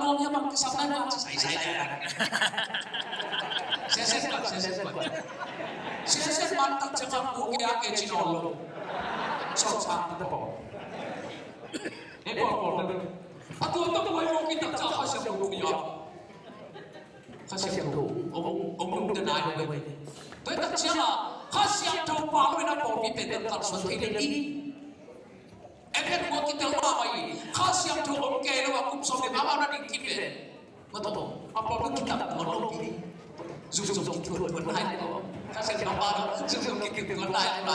nuam hiam, bang kisam nai mah, ci sai sai nai. Siasia kuan, siasia kuan. Siasia man tak ciang a pu kia ke ci nawn lo. Sawm sang te pawl. Ei pawl pawl te. A tua tak pawl i mawk i tak ciang Kha Siangtho dong ia. Kha Siangtho, ong, ong, ong dong te nai lo ve. Tua i tak ciang a, Kha Siangtho pha lo in a pawlpi pen kalsuan thei ding hi. Ei pen mawk kitel mahmah hi. Kha Siangtho ong kei lo a kum sawm le mahmah na ding kipen. Mataw, a pawlpi kitam tuan lo hi. Zungzung kithuan tuan nai lo. Kha Siangtho pha lo, zungzung kithuan tuan nai lo.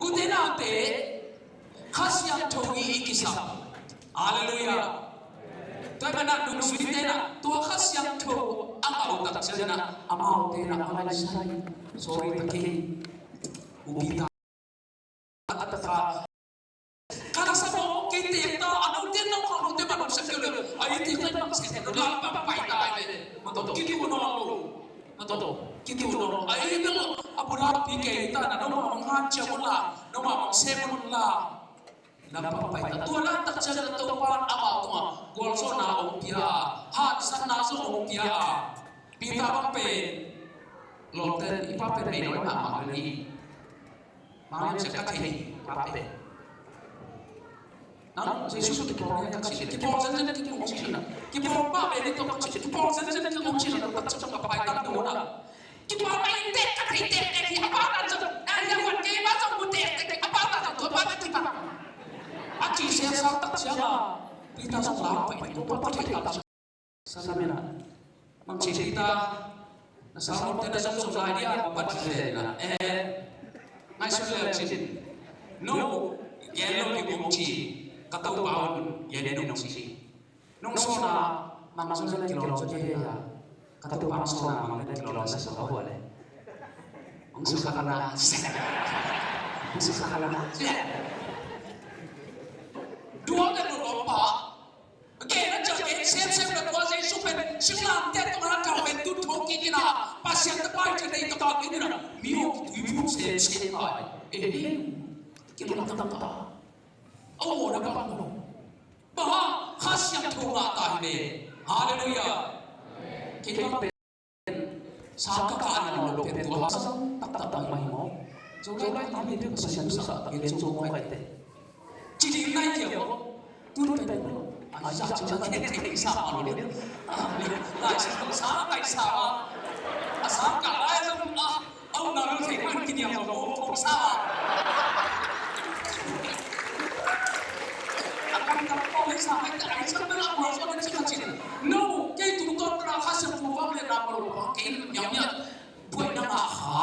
Ute naute, Kha Siangtho i kisam. Halleluiah. Tua ahih manin nungzuite in tua Kha Siangtho a ngah uh tak ciangin amaute in a laisai. Sorry, ta kei. U Peter. A taka. Ka la sa maw, kei tek ta, a note, nau khang note, man sak kei le. A i tek ta, man sak kei le, la pa pai ta ve. Mataw, kitu nawn lo. Mataw, kitu nawn lo. A i bel a bula pi kei ta na, nau ma mang han cia mun la, nau ma mang se mun la. Na pa pai ta. Tua la tak ciang Topa in amau tungah gualzawhna hong pia a, haksatna zong hong pia a. Peter bang pen, lawmte, i pa pen mei nawi mahmah hi. Mangngilh sia ka thei, pa pen. Nang Jesu kipawl ngiat ka ci, kipawl zenzen kik ung ci na. Kipawl pah ve ni tawh ka ci, kipawl zenzen kik ung ci na, tawh ka ci ka pai tam dong na. Kipawl ngiat ka thei tek tek hi, a pa na ci, a ya wan kei ma zong mu tek tek, a pa na ci, tua pa na ci pa. A ci sia sa tak sia la, Peter zong la pai, tua pa thei tak. Sa na mena. Mang ci ta, na sermon te na zom zom lai dia, a pat ci te na. Eh, ngaihsun le cin. No, gen lo ding ong ci, ka Topa un gen nong ci. Nong sawn a, mang zong kilawm ci te a. Ka Topa hong sawn a, mang zong kilawm na sa a hua le. Hong sukha ka na. Hong sukha ka na. Duak le lo pa. Gen a ciang gen semsem na tua Jesu pen singlamteh tungah a kau pen tut thawh kik in a, Pasian Tapa in ci a deih taktak in a, mi aw kituiphum semsem lai. Eh, kilawm taktak. Aw, na bang lo. Bang hang, Kha Siangtho ngah ta hi ve. Halleluiah. Kei bang pen Sangkah ka an lo pen tua ha sa taktak bang mah hi maw? Zolai tami te Pasian nusia tak gen zo maw kaite. Ci ding nai kei maw? Tun pen ai sa ci na kei kei sa maw lo. Lai sa sa kai sa. A sangkah lai sa a. Au na lo thei man kiniam lo ko sa. A kan ka ko le sa kai ta ai sa na ko sa na ci ka ci. No, kei tungtawn ka Kha Siangtho vang le na ko lo kei ngiat ngiat. Buaina ngah kha.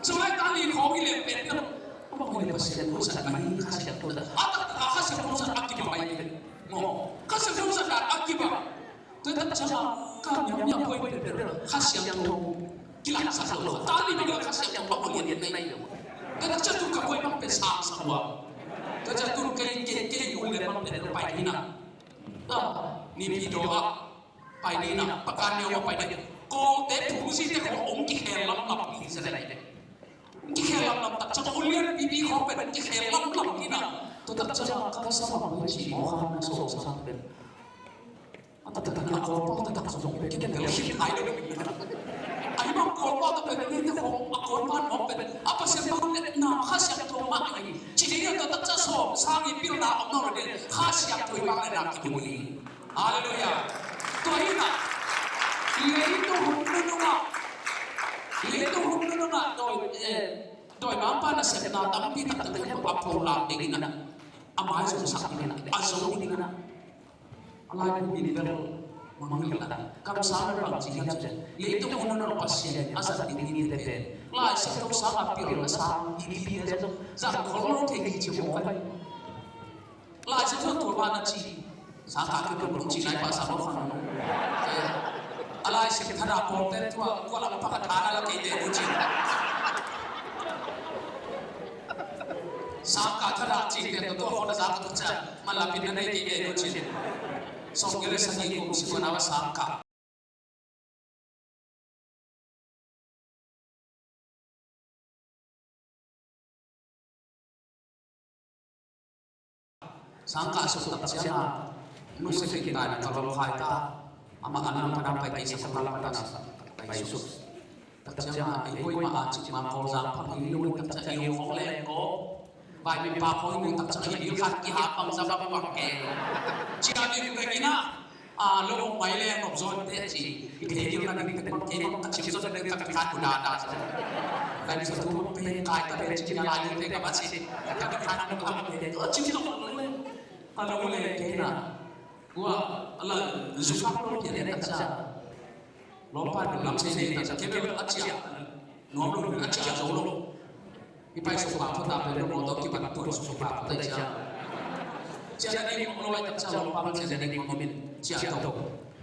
Zong lai ta ni khawng i lem pen na. Bang hong i lem Pasian tho zat mai, Kha Siangtho zat. A taktak a Kha Siangtho zat a kibang mai pen. Maw, Kha Siangtho zat a kibang. Tua tak ciang a ka ngiamngiam buai pen pen Kha Siangtho kilangsak lo. Ta ni bang Kha Siangtho bang hong lian nai lo. Tua tak ciang tu ka buai bang pen sangsak lua. Tua tak ciang tu kei kei kei ul le bang pen pai ni na. Ta ni pi do a. Pai ni na, pakan neu ma pai ni. Kawlte phungzite khawng hong kikhel lamlam hi zel ai ve. Hong kikhel lamlam tak ciang ulian pipi khawng pen hong kikhel lamlam hi na. Tua tak ciang a kamsang a hong ci maw kha na sawm sang pen. A tak tak a kawlpa tak tak zong pen kikhel khit nai lo. Ai bang kawlpa tak pen ni te khawng a kawlpa mawk pen. A Pasian bang le na Kha Siangtho mah hi. Ci ni a tua tak ciang sawm sang i pilna om nawn lo ding. Kha Siangtho i bang le na kibul hi. Halleluiah. Tua hi na, leitung hun nunung ah, leitung hun nunung ah dawi, eh, dawimangpa nasepna tampi taktak ding a pholak ding in a, a maizumsak ding in a, a zo ding in a, a laibu in bel mangngilh a, kamsang bel bang ci hiam cih leh, leitung hun nunung ah Pasian a zat ding mite pen Lai Siangtho sang a pilna sang i mite zong zang khol lo thei hi ci mawk ai. Lai Siangtho tua bang na ci. Sangkah kei bang ci nai pa sa lo khan. A Lai Siangtho thadah pawlte tua, tua lam pa ka thadah la kei te lo ci. Sangkah thadah ci te tua tua khawng na za ka tua cia. Man la pin na nei kei te lo ci. Sawm kei le sagih kum si ko na wa sangkah. Sangkah suk tak ciang a, nu se kei ta na ka lawm khai ta, amah a nang pana pai kei sa ka lam pana sa pai suk. Tak ciang a, ei koi ma a cik ma ko zang phang i lu tak ciang i khong leng ko. Bai mi pa khong i lu tak ciang i bil khat ki ha pang za bang bang ke. Cia mi lu ke ki na. A, lo mai le nop zon te ci. I te kil na ding te kon ke kon ka chim zon te ka ka ku da da. Ka ni sa tu pe kai ta pe ci na lai te ka ba ci. Ka ka ka ka ka chim zon le. Ka lo le ke na. Wa la zu ka lo ke ne ka cha. Lo pa lam se ne ka cha ke a cha. Nuam lo, a cia zo lo. I pai sukpa phota pen lo mawtaw kipan tuan sukpa phota i cia. Cia ding om lo lai tak cia lo pa cia ding om in cia to.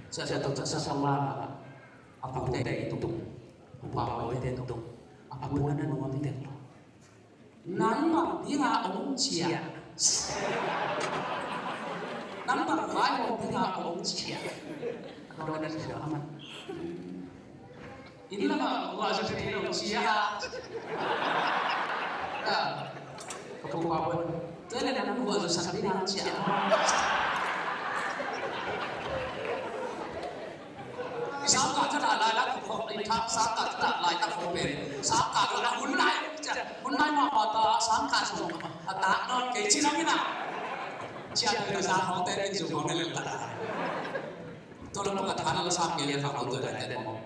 Cia to tak sa sa la. A pu te i tung. Upa pu te tung. A pu na na nuam te lo. Nang bang dinga om cia. Nang bang vai om dinga om cia. Kau na cia aman. Inn lamah a ua zong thei lo cia. Ka pu pa pun. Tua le nang ua zong sak ding a cia. Sangkah thadah lai lak khawh, i thak sangkah thadah lai lak khawh pen. Sangkah lo a hun lai cia. Hun lai mahmah ta sangkah zong a tak nawn kei ci lam in a. Cia le na za khawh te in zong khawh ne le ta. Tua lam ka than la sangkah le khawh lo tua lai te maw.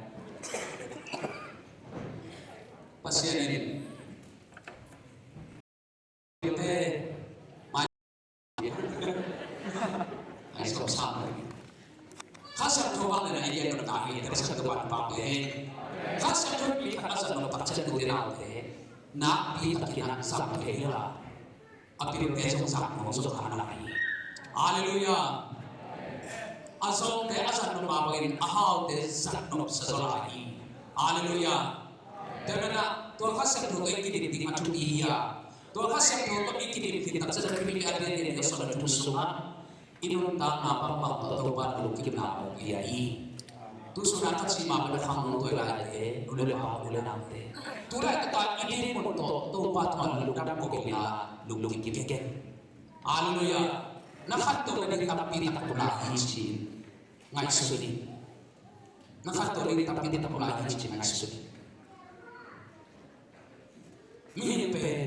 Pasian in te mai ai sawm sang. Kha Siangtho bang le na i gen nop ta hi, Kha Siangtho bang bang le. Kha Siangtho mi khat a zat nop tak ciang, ute naute, nakpi takin a zang thei lo a, a pilte zong zang nop zaw kha na hi. Halleluiah. A zawngte a zat nop mah bangin a haute zat nop sa zaw lai hi. Halleluiah. Tua manin ah tua Kha Siangtho tawh i kidim ding a thupi hi a, tua Kha Siangtho tawh i kidim khit tak ciang thupi a, a lian lian i a sawt a thu sungah i nuntakna bangbang tawh Topa in lungkimna hong pia hi. Tu sungah ka cih mah bangin khang nong tuai laite, nu le pa, u le naute, tu laitak i dinmun tawh Topa tungah lungdam ko kei in la, lungkim kei. Halleluiah. Na khantoh nading tampi tak om lai hi ci-in ngaihsun in. Na khantoh nading tampi tak om lai hi ci-in ngaihsun in. Mihing pen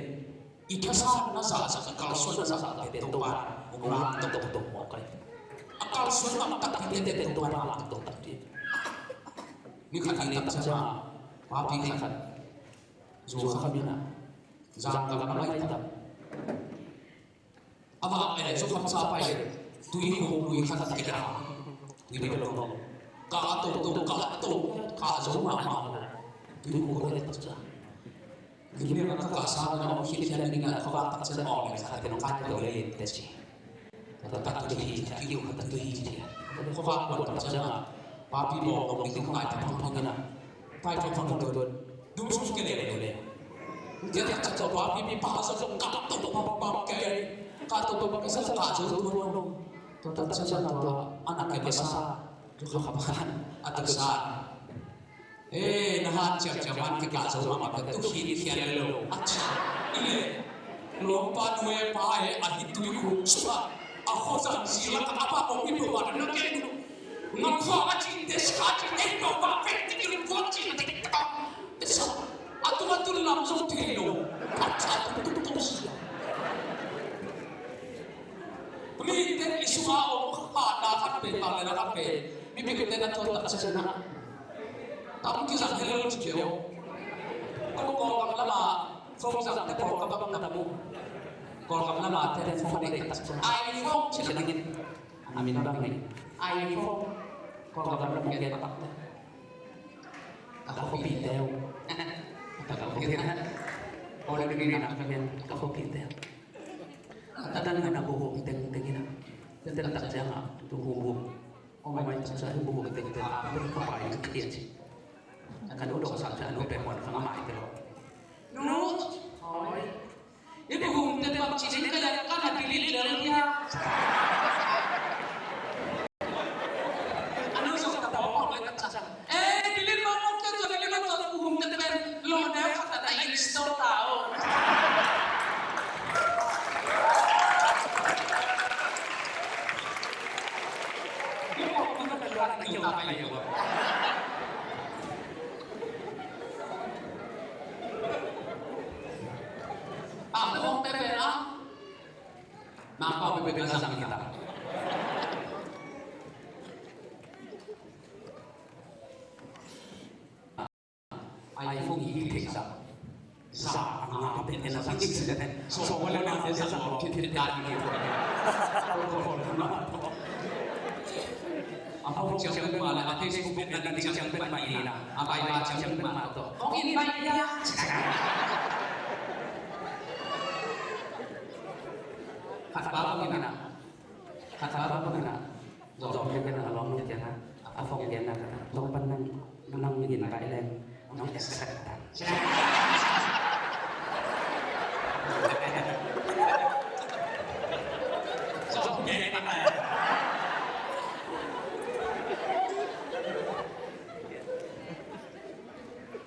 i thasan na zahzah, i kalsuan na zahzah teh Topa in hong lamto tawh mawk hi. A kalsuan lamtak ding teh Topa in lamto tak ding. Ni khat i tak ciang a, papi khat, zu khat, mi na, zang khat a mai tak. A vak, eh, zu kham sa pai, tui khuk lui khat a kila. Tui bel lo. Ka to to, ka to, ka zo mahmah. Tui khuk le tak ciang. Tui bel ka ka sa na om khit khit le ni na, khuavak tak ciang om le khat te nong kai to le te ci. Ka ta tu hi, ka kiu ka ta tu hi ci. Khuavak kuan tak ciang a, papi mawng mawng ni kong kai ta phang phang na. Pai tua phang tua tua. Dum sum ke le le le. Dia dia cha cha wa pi pi pa sa so ka to pa pa pa ke. Ka to pa pa ke sa ka zo tua lo. Tua ta cha cha na tua ana ke ba sa. Tua ka ba kan. A ta sa. Eh, na han cha cha man ke ka zo ma ma ke tu hi ni khia le lo. A cha. Ile. Lo pa nue pa e a hi tu ku sa. A ho sa si la ka pa ko mi tua na ke. Ngam khua a cin te, sia a cin, ei, no, ba, pe, ti, ti, khua a cin te, ta, te, sa. A tung, a tung lam zong thei lo. A cha tung, tung, tung, sia. Mi te i sunga om, ha, na khat pe, ba, na khat pe. Mi, mi te na tua, ta, sa, na. Tam ki zang hello ci keo. Ko, ko, ko, lama, phone zang te, ko, ka, ba, na, mu. Ko, ka, lama, telephone, ne, ta, sa. iPhone ci la, ne. A min bang ni? iPhone. Ko ka bang ni, gen patak. Ka khopi teu. Ka khopi teu. Ko le ni na ka gen ka khopi teu. Ka tan na bu teng teng na. Teng tak jang a tu bu. O mai tak sa bu teng teng. A bu ka pai ka kian. Ka do do sa sa no pe mon ka mai teu. Nu. Oi. I buhum tete bang ci ding ka lak ka na delete lel hia. Ano so ka tawa ko ka sa. Eh, delete mo mo ka so delete mo so buhum tete ben lo ne ka ta install ta o. Ni ko ko ka lo ni ka ta yo. A hong pe pe a. Mangpau pe pe ka zang kita. Ai hong hi thei sa. Sa a nga pe pe na zang sik sik. So wala na pe sa sa lo kit kit da ni ko. A Facebook ciang pen ma la, a Facebook pen na ciang pen ma ina, a bai ba ciang pen ma to. Ong in bai ya. Khat ba ong ina, khat ba ong ina. Zong ong ina, a long ong ina, a phone ong ina, zong pan nang nang in bai leng. Nong accept ta.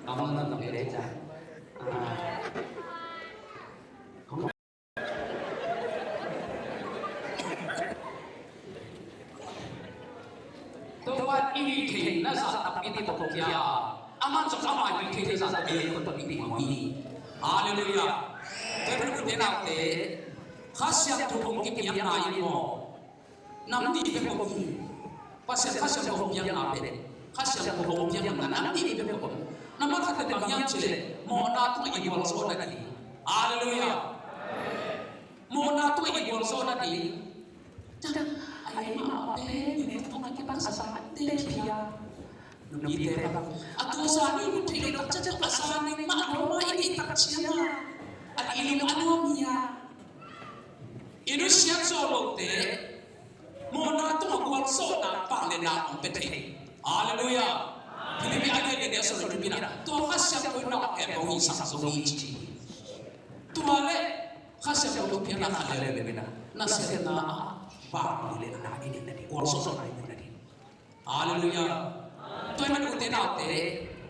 Nong nong nong le cha. Topa i hi theihna zah tampi tawh kia, aman zong ama i hi theihna zah tampi tawh i hi mawk hi. Halleluiah. Tua pen ute naute, Kha Siangtho hong kipiakna in maw, nam nih bek om hi. Pasian Kha Siangtho hong piakna pen, Kha Siangtho hong piakna nam nih bek om. Nambat khat pen bang hiam cih leh mawhna tungah i gualzawhna ding. Halleluiah. Mawhna tungah i gualzawhna ding. Ai mah pen, i tung a kipan a za te phia. Nupite bang a tu za ni mun thei lo tak ciang a za ni mah lo mah i neih tak ciang a, a i lung a nuam hi a. I nusiat zo lote mawhna tungah gualzawhna, pang le na hong pia thei. Halleluiah. Philippi a lian nih a sawm le thum in ah, tua Kha Siangtho in na hong hempo hi, sang zo hi ci. Tua le Kha Siangtho thupiakna khat le le in ah, nasepna ah pang le na i neih nading, gualzawhna i neih nading. Halleluiah. Tua ahih manin ute naute,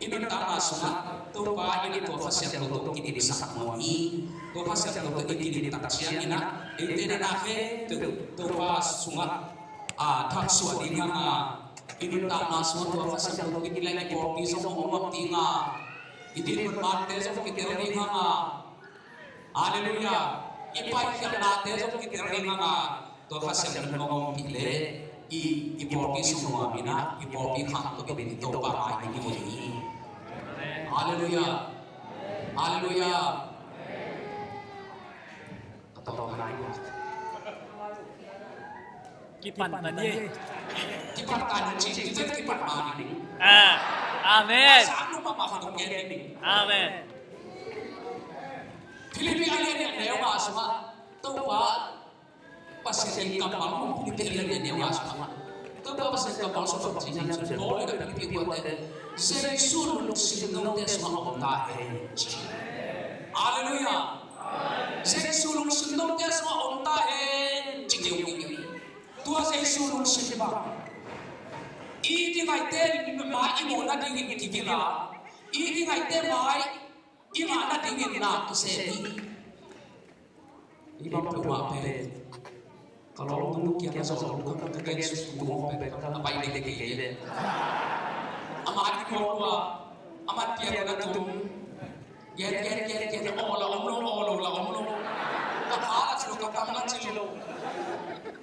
i nuntakna sungah Topa in tua Kha Siangtho tawh kidimsak nuam hi. Tua Kha Siangtho tawh i kidim tak ciangin ah, eite na na khe tu Topa sungah a thaksuah ding hang a, i nuntakna sungah tua Kha Siangtho tawh kidim leh i pawlpi zong hong nuam ding a, i dinmun mante zong kitel ding hang a, Halleluiah. I paikhiatnate zong kitel ding hang a, tua Kha Siangtho in hong ompih leh i, i pawlpi sung nuam in ah, i pawlpi khang tawh kibit in Topa mai ding hi. Halleluiah. Halleluiah. Ka tawng nai. Kipan ta ni. Kipan ta ni ci, ci, kipan ma ni. Ah, amen. Sa nu ma ma ka tawng ni. Amen. Philippi a lian nih a neu nga sungah Topa Pasian in kammal, Philippi a lian nih a neu nga sungah Topa Pasian kammal sung bang ci hiam cih leh, Paul in Philippi kuate, Jesu lungsim note sungah om ta hen ci. Halleluiah. Jesu lungsim note sungah om ta hen ci keu hi. Tua Jesu lungsim bang i ding ngaite mai i mawhna dingin kivil a, i ding ngaite mai i ngahna dingin na kisem hi. I bang peuhmah pen ka lawm nu kiang a zawh lua, ka gen suk tu mawk pen a pai dek kei ve. Amah a dik mawk lua, amah piak na tum. Gen, gen, gen, gen, aw la om lo, aw lo la om lo. Ka pa la ci lo, ka pa la ci lo.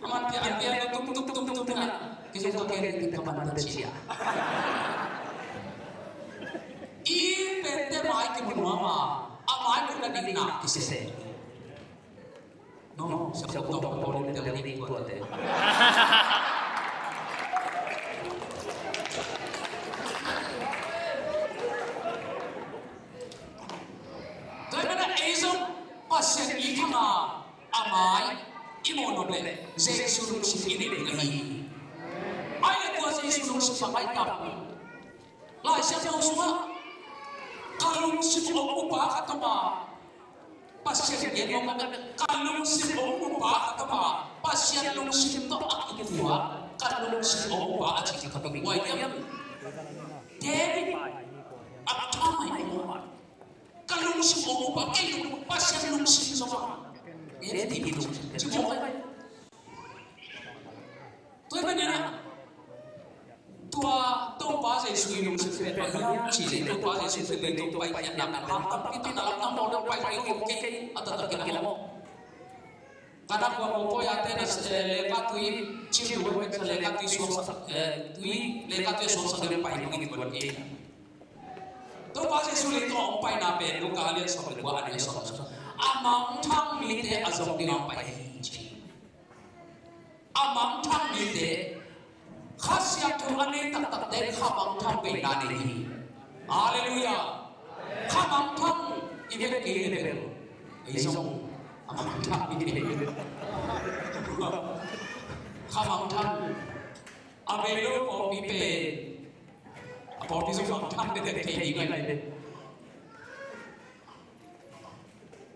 Amah piak, a piak na tum, tum, tum, tum, tum. Kei zong ka gen dek ka pan ta ci a. I pente mai kimu nuam a, a mai mu nading na kisem. No, siapa tahu kau boleh tel ni kuat eh. Tua ahih manin ei zong Pasian i khang a, a mai i mawh nop leh Jesu lungsim i neih ding ahi hi. Ahih leh tua Jesu lungsim bang ahi tam? Lai Siangtho sungah ka lungsim hong up a ka tawm a, Pasian gen nuam a, ka lungsim hong up a ka tawm a, Pasian lungsim tawh a kituak, ka lungsim hong up a a ci ka tawm hi. Kua hiam? David. A tha mai mawk a, ka lungsim hong up a, kei lung, Pasian lungsim zong a, David lungsim ci mawk a. Tua ahih manin ah, tua Topa Jesu i lungsim pen bang hiam cih leh, Topa Jesu pen Topa i pianna pen lam tampi tawh na lam tam lo, Topa i ong kei a taktak in a maw. Ka na kua maw, poi a te na, eh, leka tui, cim tu pen sa leka tui suang sa, eh, tui, leka tui suang sa pen pai ong in tua kei. Topa Jesu leitung a hong paina pen Luka a lian sawm le kua, a neu sawm le sawm. A mangthang mite a zong ding a hong pai hi ci. A mangthang mite, Kha Siangtho a nei taktakte kha mangthang veina nei hi. Halleluiah. Kha mangthang i vek kei leh bel ei zong a mangthang i nei. Kha mangthang a vei lo pawlpi pen, a pawlpi zong mangthang te te thei ding ahi ve.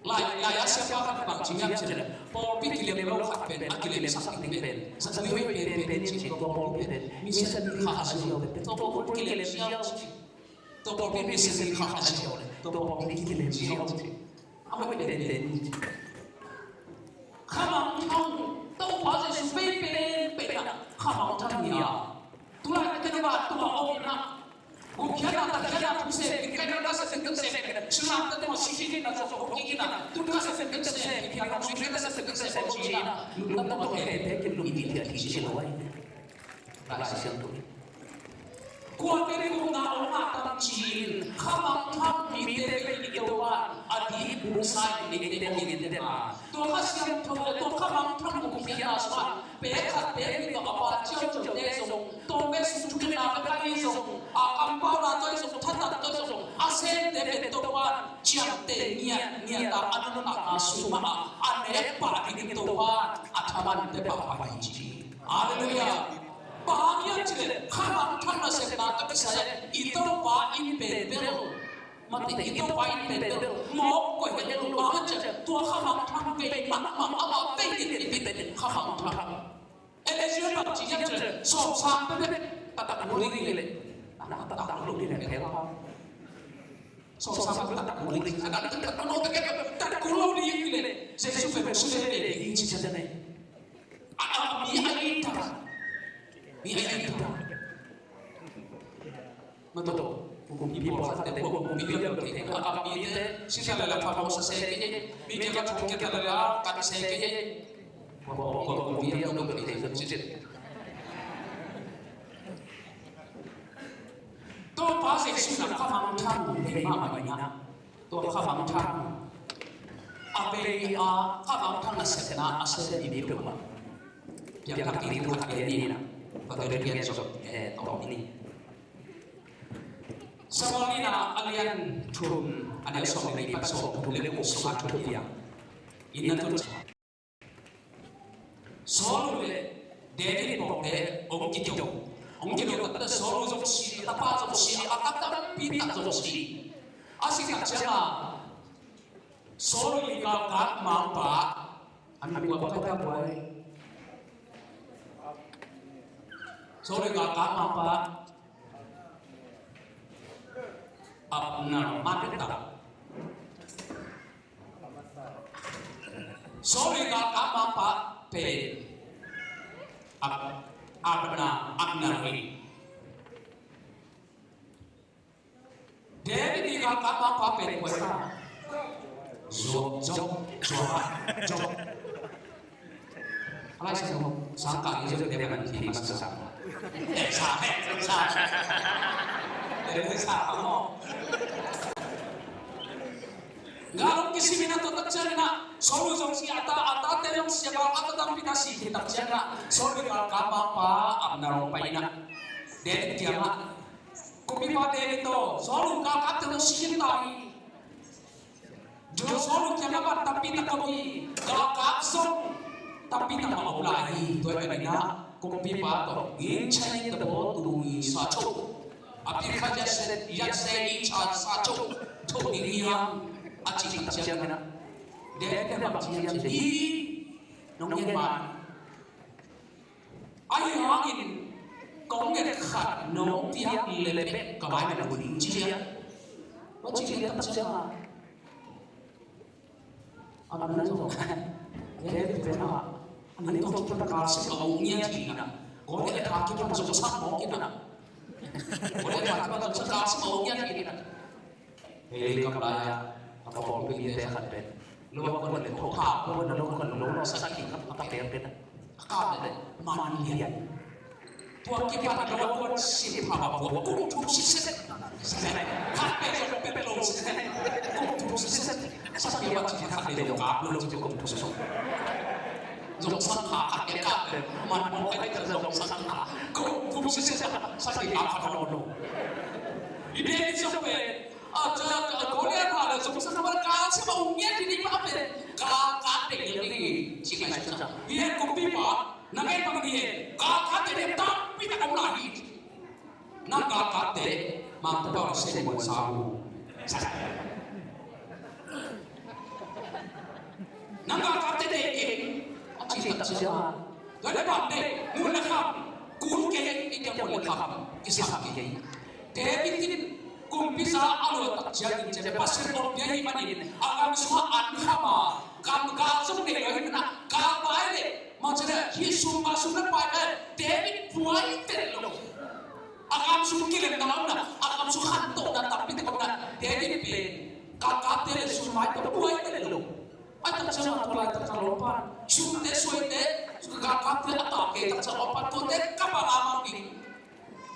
Lai, lai a siapa khat bang ci hiam cih leh, pawlpi kilem lo khat pen a kilemsak ding pen, sa tui hoih pen pen ci, tua pawlpi pen mission ni kha a si lo pen, tua pawlpi kilem ziau ci. Tua pawlpi mission ni kha a si lo pen, tua pawlpi kilem ziau ci. A hoih pen pen ci. Kha mangthang, Topa Jesu vei pen pen a kha mangthang hi a. Tulai ka ken a ba tua om na. Gupkhiatna, tatkhiatna thu sem kei, ka ken a ka sem kei, sem kei. Sulamte tungah si kik in a, zong guk kik in a. Tu ka sem kei, sem kei. Sulamte tungah sem kei, sem kei. Lungdam tawh hehpihna kin lungdam, i ti a, i ti a, i ti a. Lai Siangtho. Kuate gupna om a tam ci-in Kha Mangthang mite peuh i Topa'n a dikbuksa in eite hong en den a, tua Kha Siangtho le tua Kha Mangthang gupkhiatna sungah pek khat pek nih tawh a pa ciauciaute zong, tua pek sung thukhenna pek ahi zong, a kampauna tawh zong, thatang tawh zong a semte pen Topa'n ciamteh ngiatngiat a, a nuntakna sung mah a, a nek pah dingin Topa'n a thaman pia pah hi ci. Halleluiah. Bang hang hiam cih leh Kha Mangthang nasepna tawh kisai i Topa in pen bel, mate, i Topa in pen bel mawk koih hi lo. Bang hang hiam cih leh tua Kha Mangthang vei mahmah, amah vei ding i pen Kha Mangthang. Elijah bang ci hiam cih leh sawmsang peuhpeuh taktak kul ding hi leh, taktak kul ding hi leh, phelpa. Sawmsang peuhpeuh taktak kul ding, a dang taktak kul lo, taktak kul lo ding hi leh, Jesu pen sute ve ding hi ci ciang nei. A, a, mi a it ta. Mi a it ta. Mate, kumpi pawlkhatte, kumpi lianliante, a, a, mite, sita leh la pha mawk sa se kei, mi kiang ah thong kei ta leh la kan se kei. Kumpi lianliante, Topa Jesu in Kha Mangthang hong deih mahmah in ah, tua Kha Mangthang a bei a, Kha Mangthang nasepna a sem mi peuhmah piangthak ding thu khat gen ni in ah, Pastor Pian zong, eh, tawm ni. Samuel nihna a lian thum, a neu sawm le li pan sawm thum le guk sungah thu piang in ah, thu Saul le David pawlkhatte hong kido. Hong kido takte Saul zong si, a tapa zong si, a gam tampi tak zong si. A si tak ciangin Saul i galkap mangpa, a min kua pai ta buai. Saul i galkap mangpa Abner, mangpa. Saul i galkap mangpa pen Ab-, Abner, Abner hi. David i galkap mangpa pen kua ta? Joab, Joab, Joab, Joab. A Lai Siangtho sangkah i Joab te man hi masa sa. Eh, sa, eh, sa. Eh, sa, mo. Gal hong kisim in ah, tua tak ciangin ah Saul zong si, a ta, a tate zong si, a galkapte tampi tak si, hi tak ciangin ah Saul i galkap mangpa Abner hong pai in ah, David kiangah, kumpipa David aw, Saul galkapte zong si khin ta hi. Saul kiangah van tampi tak om hi, galkap zong tampi tak mah om lai hi. Tua ahih manin ah kumpipa tawh, ngin chain the ball to me, sa cho. Aphi kha yatse, yatse icha, sa cho, tho ding hiam, a cih tak ciangin ah, David in bang ci hiam cih leh, hi, nong ngen ma in. Ahi hangin kong nget khat nong piak leh bek ka mai na hun ding ci hiam. Tua ci hiam tak ciangin ah, Abner zong, David pen ah, a ning tawh kipan a galsim a ung ngiat hi in ah, Goliath a kipan zong sak mawk in ah, Goliath a kipan zong sak, galsim a ung ngiat hi in ah. Hei, kap lai ah, a pawlpi mite khat pen lo a kuan leh, tho tha kuan a lo kuan, lo a sak kik a, a ka pel pen ah, a kap leh, man lian. Tua kipan a lo a kuan sim pha a, kum thum siset. Khat peuh zong peuh lo siset. Kum thum siset. Sakhi a ci khat peuh zong kap lo ci, kum thum siset. Zong sang kha khat peuh kap leh, man mawk kei leh zong sang kha. Kum thum siset. Sakhi kap kha lo lo. I David zong pen, a, ca, ca, Goliath a leh zong sang kha, galsim a ung ngiat ding pa pen, ka, ka peuh lo ding ci kha sa. Hi, kumpipa, na ngen bang ni e, galkapte tampi tak om lai hi. Nang galkapte, Mangpau na sem muan sa uh. Nang galkapte deih keng, a ci tak ciang a, tua leh bang deih, mun le kham, kun kei, i deih mun le kham, i sam kei. David in kumpi za a luat tak ciangin, Pasian awlpia ahih manin, a gam sungah an kham a, gam gal zong nei lo ahih manin, gal pai leh, mangcina hih sum, gal sum le pai pen David buai pen lo. A gam sung kilem na lam na, a gam sung khantohna tampi tak om na, David pen galkapte le sum pai pen buai pen lo. A tak ciang a tua laitak a lawmpan, sumte suaite, galkapte a tak kei tak ciang a lawmpan, tuate kap a la mang ding.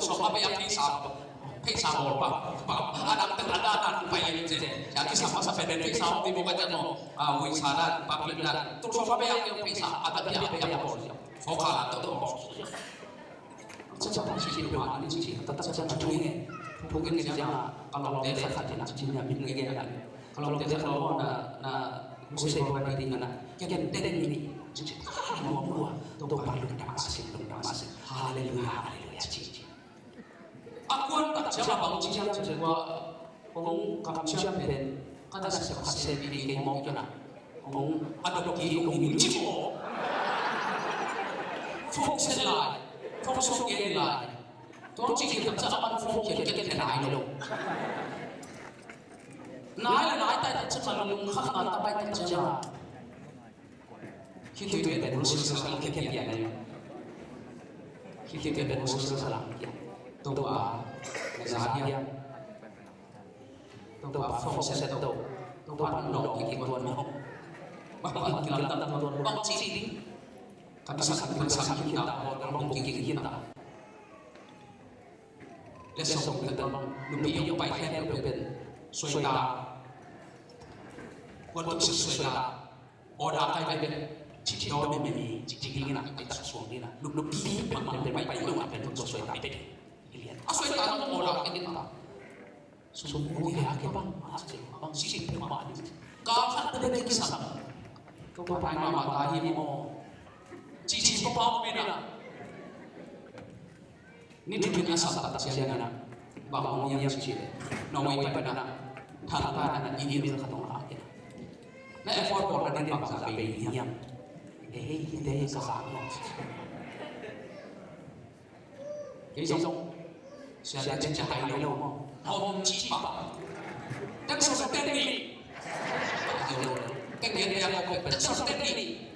tuk sawm a bei a pheisa, pheisa bawl pa, pa, a dang teng a dan a pai in ci. A kisam masa pen pheisa hong ding maw ka ci maw. A, uisa dan, public dan. Tuk sawm a bei a keu pheisa, a dang a bei a bawl. Hong kha la tuk bawl. Ca ca ci ci ma ni ci, ta ta ca ca thu nge. Thu nge ci a, ka lawmte khat khat in a ci ni a min nge nge na. Ka lawmte khat lawm na, na, kusei bawl na ding na. Ken teng ni ci ci. Mo mo. Topa lungdam a sin, lungdam a sin. Hallelujah, hallelujah ci ci. A kuan tak ciang a bang ci hiam ci tua, kong kamciam pen, ka nasep khat se pi kei mawk kei na. Kong a dok ki kong in ci maw. Phone se lai, phone song gen lai. Tua ci ki tak ciang a man phone kian ken ken lai lo. Nai la nai tai tak ciang a lung khak na ta pai tak ciang a. Khitui pen Jerusalem kiang kiang. Khitui pen Jerusalem kiang. Topa, na za hiam. Topa, phone set to. Topa, nong ki tuan maw. Bang bang kilam tam tuan bang ci ni. Kan sa kan sa kita bang bang ki kita. Lesson kan bang. Nupi yong pai khen pen. Suai ta. Kuan tu suai ta. Order kai pen, ci ci dawn mi mi, ci ci ding in a, ai tak suang ding in a. Lu, lu pi pen, pen, pen, pai, pai, lu a pen, lu suai ta pen. Ilian. A suai ta nang order kai ding ta. Sum, okay, a ke bang, a ke bang, ci ci pen ma ding. Ka khat pen, pen, kisam. Ko pa pai ma ma ta hi mo. Ci ci pa pa mi na. Ni tu ni a sap tak ciang na, bang hong hiam ci ci le. Norway pai na, thang ta na, email khat hong khak kei. Na effort bawl na ding bang sa bei hiam. Eh, hei, hei, hei, sa sa no. Kei zong, sia sia cia cia hai lo mo. Hong ci pa. Tak so sa ten ni. Teng yan ya ko, tak so sa ten ni.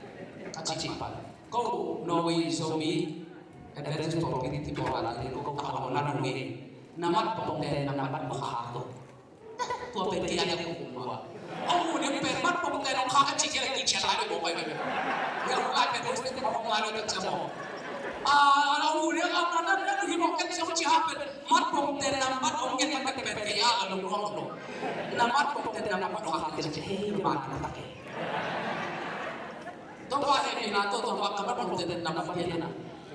Ka ci pa. Ko Norway Zomi Adventist Community Pawl a ding ko ka hong na nung e. Namat pong te namat pong ha to. Tua pe tia ya ko. Hong mu ding pen matpongte nong khak a ci kei leh kician lai lo mawk ai ve. Hong lai pen hong lai lo tak ciang mawk. A, hong mu ding a na na na hi mawk tak ciang ci ha pen matpongte na mat hong gen tak pen kei a a lo hong lo. Na matpongte na mat hong khak tak ciang hei man na tak kei. Topa hehpihna tawh, Topa ka matpongte na mat hehpihna.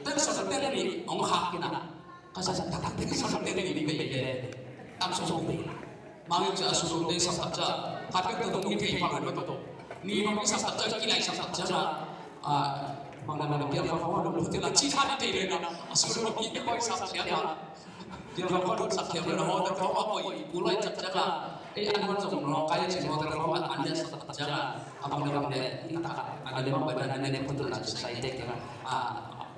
Tel sawm tel nih hong khak hi na. Ka sa sa tak tak te ka sa sa te ni ni pe pe. Tam so so pe. Mangin ca a sulu te sa tak ca. Ka pe to dong ni te pa ka to. Ni mangin sa tak ca ki lai sa tak ca na. A, mang na na piang ka pa wa dong te la ci ta ni te na. A sulu ni te ko sa tak ca. Piang ka pa dong sa tak ca na ho ta ko wa ko i. Ku lai tak ca na. E an wan zong no ka ya ci no ta ko wa an ya sa tak ca na. A bang le bang le. Ni ta. A le bang ba na na ne ko to na ci sa i te ke na. A,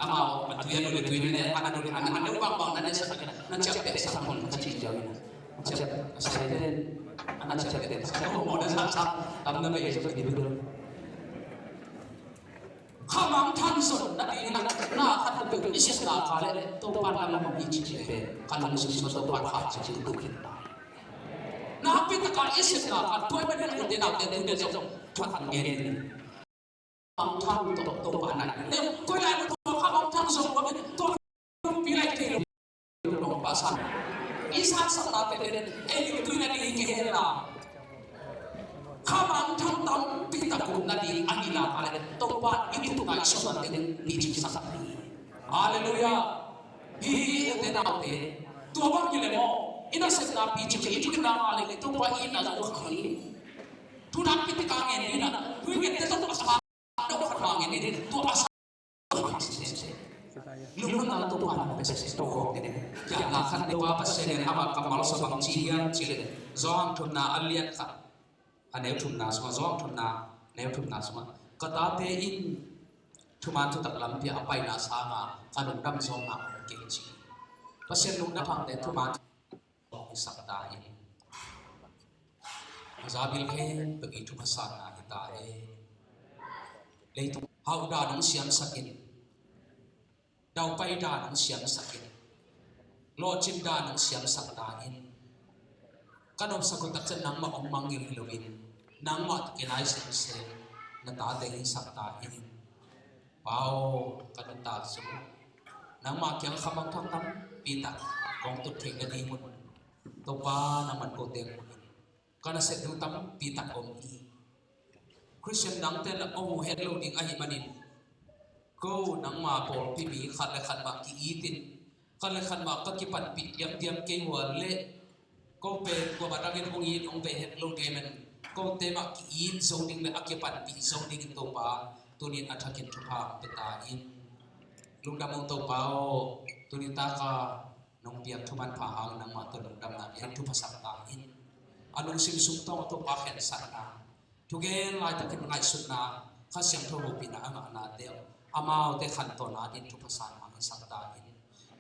amau a tui a nule tui nule a nule a nule bangbang na ne sa na ciapteh sa hun ka ci ciau ina. A ciap a sa pen a na ciapteh sa ko mo na sa sa tam na bei sa ni bi. Khamang than son na di na na khat na pe i sis na ka le Topa na ma i ci ci pe. Ka na sis ma Topa kha ci ci tu kin. Na pi ta ka i sis na ka tuai ba ne de na de de so. Tuan ngen. Mangthang tawh Topa na. Koi lai tawh kha mangthang zong kua min tawh pi lai thei lo. Topa san. I san sak na te pen ei lim tui na ding hi ke la. Kha mangthang tampi tak um na ding a hi la ka le Topa i tu ngai sawm na te ding ni ci sak ni. Halleluiah. Hi hi te nau te. Tua bang hi le maw. I na sep na pi ci ke i tu na ma le Topa i na zong kha hi. Tu na pi te ka ngen ni na. Tu ngen te zong a sa. Lungdamna Topa na pese to ko ne. Kiatna khat Topa Pasian in ama kammal sa bang ci hiam cih leh Johan thumna a lian khat a neu thumna sungah, Johan thumna neu thumna sungah, ka tate in thuman thutak lampi ah a paina sangin ka lungdam zawkna om kei ci. Pasian lungdam hangte thuman i sak ta in. Zabil khempeuh i thupha sanna hi ta e. Leitung hauh dan hong siamsak in. Daupai dan hong siamsak in. Lawhcin dan hong siamsak ta in. Ka nopsak uh takciang nangmah hong mangngilh hi loin. Nangmah kinai semsem na tate hi sak ta in. Pa aw, ka nuntak sung nangmah kiang khamangthang tampi tak kong tut theih nadingun Topa nangman kote hong in. Ka nasep ding tampi tak om hi. Khristian dangte lah hong uh het lo ding ahih manin ko nangma pawlpi mi khat le khat mah ki-itin khat le khat mah ka kipanpih diamdiam kei uh a leh ko pen kua mah dangin hong it hong ve het lo ding ahih manin kote mah ki-it zo ding le a kipanpih zo dingin Topa tunin a thakin thupha hong pia ta in. Lungdam ung Topa aw, tuni taka nong piak thuman pha hangin nangmah tawh lungdamna piak thupha sak ta in. A lungsim sung tawng a Topa khensatna thugen laitakin ngaihsutna Kha Siangtho hopihna a ngahnate amaute khantohna ding thupha sanna hong sak ta in.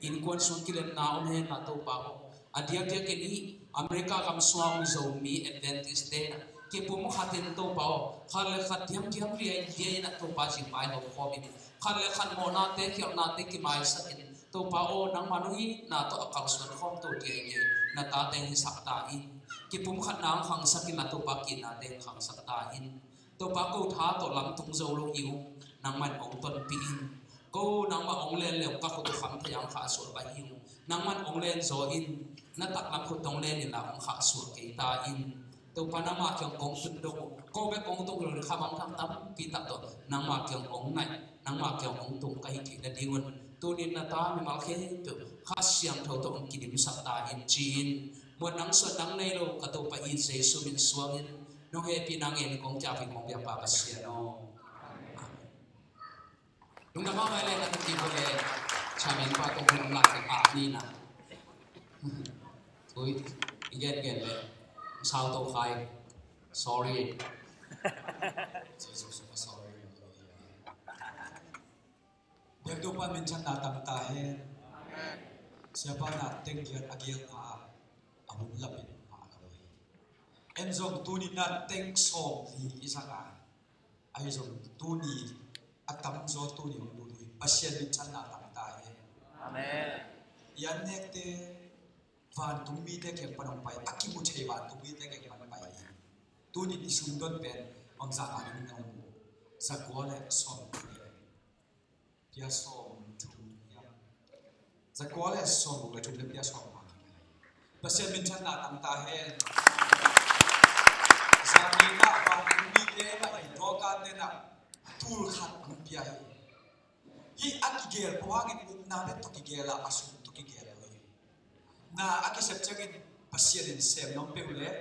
Innkuan sung kilemna om henla Topa aw, a diakdiakin i America gam sungah om Zomi Adventist te na kipumkhatin Topa aw, khat le khat diamdiam liailiai in a Topa zingmai hawkhawm in khat le khat mawhnate khialhnate kimaisakin Topa aw, nangma nong itna tawh a kalsuan khawm to diailiai na tate hong hi sak ta in. Kipumkhatna hong khangsak in a Topa kiitnate hong khangsak ta in. Topa ko tha tawh lamtung zo lo hi ung, nangman hong tonpih in. Ko nangmah hong len le hong ka khut uh kham thei hong khahsuah pai hi ung, nangman hong len zaw in. Na taklam khut hong len inla hong khahsuah kei ta in. Topa nangmah kiang kong tun dong uh, ko bek kong tung lo le khamangthang tampi tak tawh nangmah kiang hong naih, nangmah kiang hong tung ka hi theih nadingun tunin na ta mimal khempeuh Kha Siangtho tawh hong kidimsak ta in ci-in muan nang suan nang nei lo ka Topa i Jesu min suangin nong hehpihna ngen kong ciapin hong biakpa Pasian aw. Amen. Lungdam a ngai le na tuki ko le chairman pa tong hong lam te pa ni na. Ui, i gen gen le. Sau to khai. Sorry. Sorry. Biakdu pa min channa tang ta hen. Siapa na teng giat a giat na a hun lapin ma a kawai. En zong tuni na teng sawm li i sanga. Ahi zong tuni a tamzaw tuni hong lut uh hi Pasian min channa tang ta hen. Amen. I an nekte vantung mite kiang pan hong pai, a kimu thei vantung mite kiang pan pai hi. Tuni i sum don pen bangzah a ding na om uh? Zakua le sawm le pia sawm thum hiam? Zakua le sawm le thum le pia sawm mah hi. Pasian minthanna tang ta hen. Zani na vantung mite na i dawka te na tul khat ang pia hi. Hih a kigel pawh hangin upna bek tawh kigel a, a sum tawh kigel lo hi. Na a kisep ciangin Pasian in sem nuam peuh le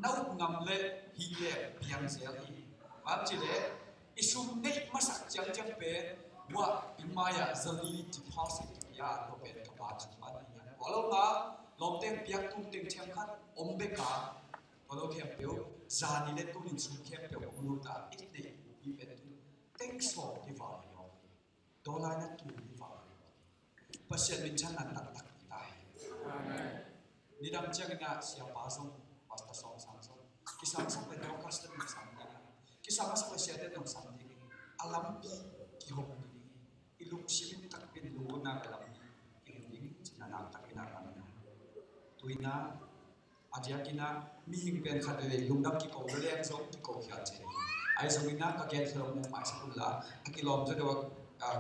na up ngam le hih le piang zel hi. Bang ci le i sum neih masak ciangciang pen uah i mai-ah zali deposit kipia a tua pen ka pa cih pan hi. Tua lo nga lawmteng piak tung teng thiang khat om bek a, tua lo khempeuh zani le tunin sum khempeuh om lo ta i neih pi pen tu teng sawm i val hi. Dollar na tul hi vang. Pasian min chan nan taktak hi ta hi. Amen. Nidang ciangin ah siapa zong, Pastor Sawm Sang zong kisam sak le Dorcas te zong sam ding. Kisam sak le siate zong sam ding. A lampi kihong ding. I lungsim takpi in lungna le lampi kihong ding. Cina nak takpi nak lampi. Tuina A diakin ah mihing pen khat veve lungdam kiko leng zong kiko khial cih hi. Ahi zongin ah ka gen khelom nen maisak un la, a kilawm zaw deuh a, ah,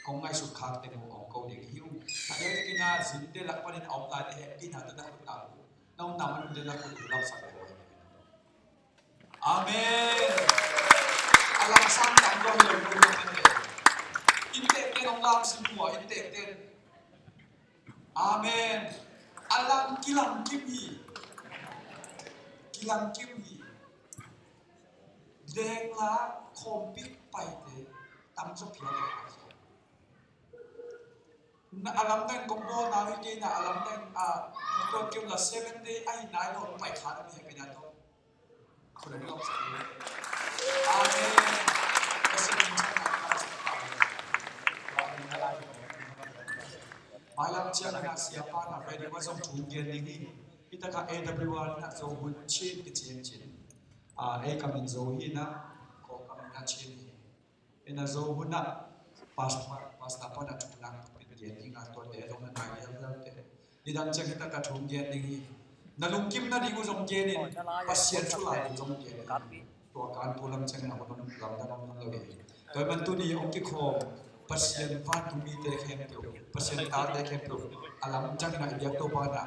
kong ngaihsut khak teng uh hong ko ding hi uh. A diakin ah zinte lak panin a om lai te hehpihna tawh na khut na uh, na omna man un te na khut uh lamsak deuh uh. Amen. A lamsang tam dong lo uh. Inntek ten hong lamsim uh a, inntek ten. Amen. A lam kilam kim hi. Kilam kim hi. Dengla khompik paite tam zaw phial a. Na a lam dang kong bawl na hi kei na a lam dang a kong kim la seven day a hi nai lo pai kha na mi hepina to. Amen. Mailam ciang a siapa na ready wa zong thu gen ding hi. Hi taka A W R na Zo hun Chin kici hi Chin. A, ei kam in Zo hi na, ko kam in a Chin hi. Ina Zo hun na pastor, pastor pa na thu nak pin gen ding a tua te zong na nai lian lian te. Nidang ciang hi taka thu gen ding hi. Na lungkim nading uh zong gen in, Pasian thu lai ding zong gen in. Tua kan tua lam ciang na hun lam dang om lo hi. Tua man tuni hong kikhawm Pasian vantung mite khempeuh, Pasian tate khempeuh a lam ciang na i biak Topa na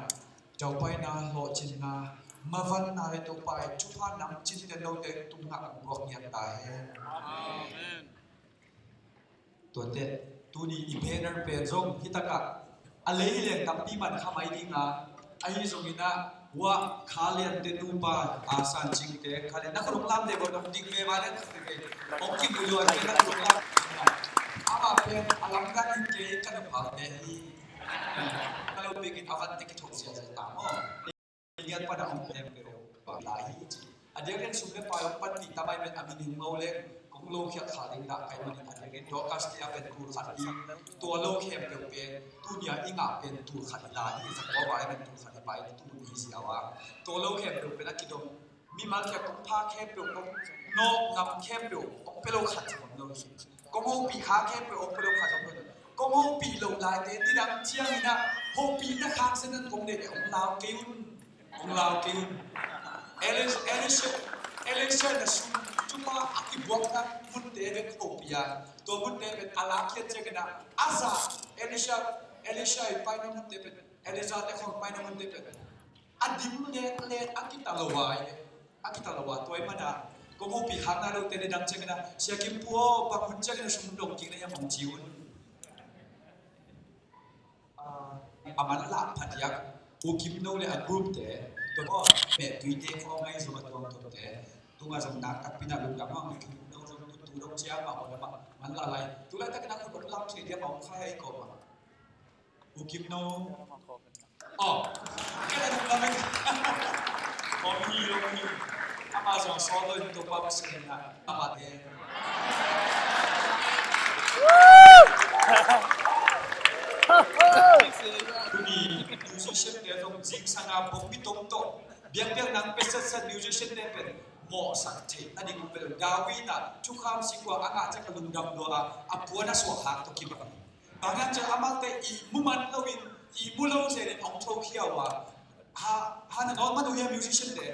daupaina, lawhcinna, mavanna le Topa i thupha nam cinte lote tungah hong buak ngiat ta hen. Amen. Tuate, tuni i banner pen zong hi takah a lei hi leng tampi man kha mai ding a, ahi zongin ah uah Kha Liante nupa a san cingte Kha Lian na khut hong lam deh bawh dong ding ve ma le hong kimu luan ke na khut hong lam. Amah pen a lamdang in kei ka nupaute hi. Ka lo pekin a vante kithok ziahziah ta maw? Lian pan a hong pem peuh bang lai hi ci. A diak lian sum le pai hong panpih ta mai pen a min hing mo leng kong lo khiat kha ding dah kai manin a diak lian Dorcas te a pen tul khat hi. Tua lo khempeuh pen tunia i ngah pen tul khat hi lai hi. Zakua bai pen tul khat hi pai tul hi ziau a. Tua lo khempeuh pen a kidong mimal khia kong pha khempeuh kong nawk ngam khempeuh kong pia lo khat ci bang lo hi. Kong hopih kha khempeuh hong pia lo kha zong pia lo. Kong hopih lo laite nidang ciangin ah hopihna khak sen nan kong deih leh hong lau kei un. Hong lau kei un. Elisha, Elisha, Elisha na sum cupa a kibuakna munte bek hopih a. Tua munte bek a lakkhiat ciangin ah a za Elisha, Elisha i paina munte bek Elijah te khong paina munte bek a dim letlet a kita lo a, a kita lo a, tua i mana kong hopih khak nai lote nidang ciangin a Sia Kim Pu aw, bang hun ciangin a sum dong kik na hiam hong ci un. A man la phadiak U Kim No le a group te tua aw, meh tuite khawng ngai zong a tuang tuamte tunga zong nak takpi na lungdam a U Kim No zong tu tu dong ciang mah aw, mah man la lai tu lai takin a khut lam thei diam a hong khai a i kawm a. U Kim No. Oh, kena duk lamen. Om hi, om hi. Ama zong solo in to pa masin na. Ama te. Tuni musician te zong zingsang a bong mi tom tom. Biang biang nang pesat sat musician te pen mawhsak thei a ding uh pen David a thukham sik uh a ngah ciang a lungdam lua a, a puan a suak hak tawh kibang. Bang hang ciang amaute i mu man loin, i mu lo zenin hong thokhia uh a. Ha, ha na nawn man uh hia musician te.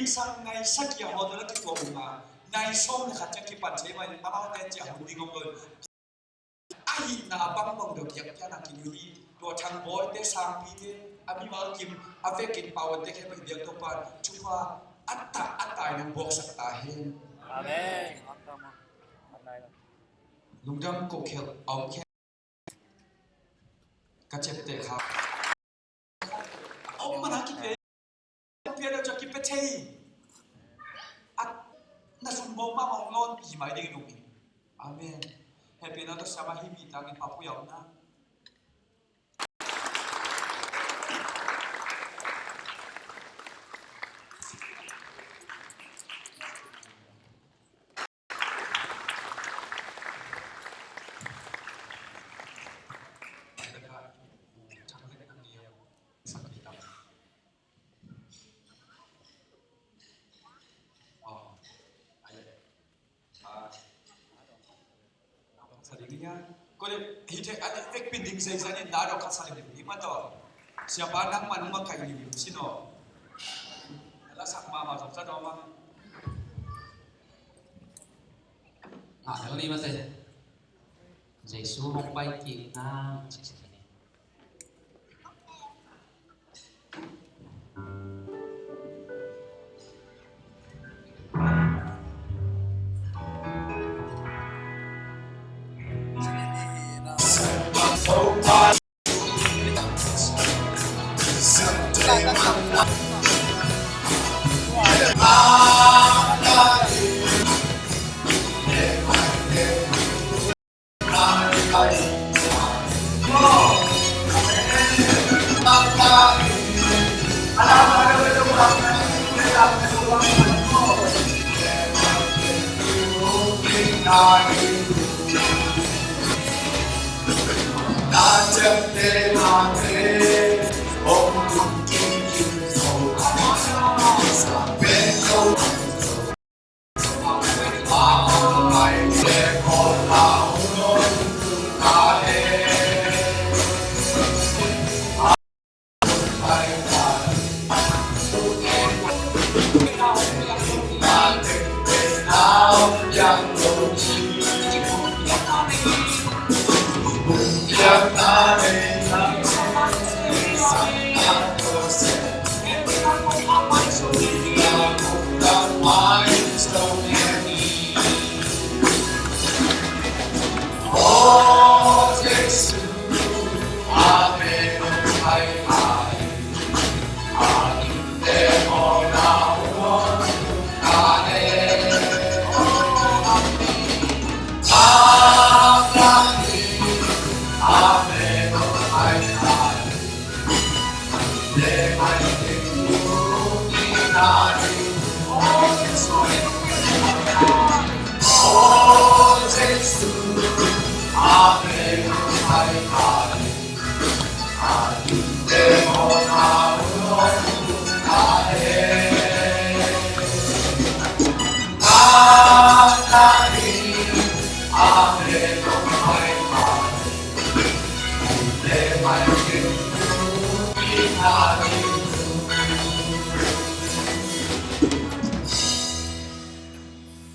Sang nai sagih a hawh na la kituak uh nga, nai sawm le khat ciang kipan thei mah in, amau ten ciah hun ding om lo in. A hihna a bangbang deuh biakpiakna kinu hi. Tua Thang Bawi te, Sang Pi te, a mimal kim, a vekin Pau te khempeuh biak Topa, thupha a tak a tak in hong buaksak ta hen. Amen. Lungdam kohkhelh a om khe. Ka ciapteh kha. A om man a kipia, pia deuh ciang kipia thei. A na sum bawk mahmah hong lawn hi mai ding in um hi. Amen. Hehpihna tawh siamah hi mi tangin pa pui a omna. Sa ding hi a. Ko le, hi thei, a, vekpi ding zeizan in na dawh khat sa ding hi mah tawh. Siapa nangmah nungmah kai ding hi sin aw. La sak mahmah zong sa dawh mah. Ngah deuh ni mah teh. Jesu hong pai kik na.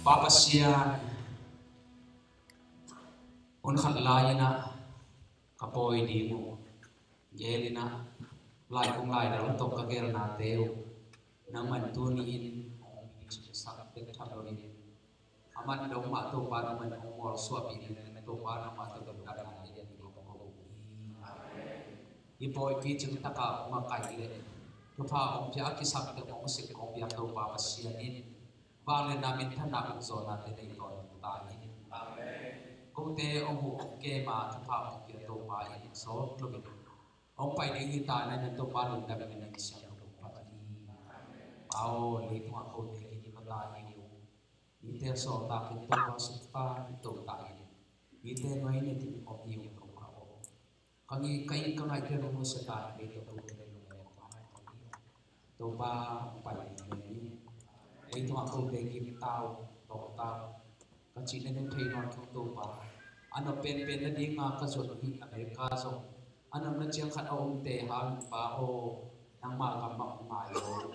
Pa Pasian, hun khat lai-in ah ka pawi ding uh gel in ah, lai kong lai dal tawh ka gelnate uh nangman tuni-in hong sak tek tham loin, a man dong mah Topa nangman hong mualsuahpih in, Topa nangmah tawh dongdamna nei dingin kong ko uh hi. I pawipi cing takah hong a kai leh thupha hong pia, a kisam teng hong sik hong piak Topa Pasian in vangliatna, minthanna, ukzawhnate nei tawntung ta in. Kote hong huh hong kem a thupha hong pia Topa in sawt loin hong pai ding hi ta in, Topa lungdam in na min siangtho phat ni. Pa aw, leitungah kote kidim ta hi uh. Mite sawltak in Topa suktan to ta in, mite nuai nitin om hi uh Topa aw. Ka ngi, ka inn ka ngaihte nong nusia ta in, leitungah kote lungdam in hong pai ding hi. Leitungah kote gim ta uh, tawh ta uh, ka cihna nong thei nawn keng Topa. A nop penpen nadinga ka zon uh hi America zong a nopna ciang khat a omte hang Pa aw, nangma gam mah hong ngai aw.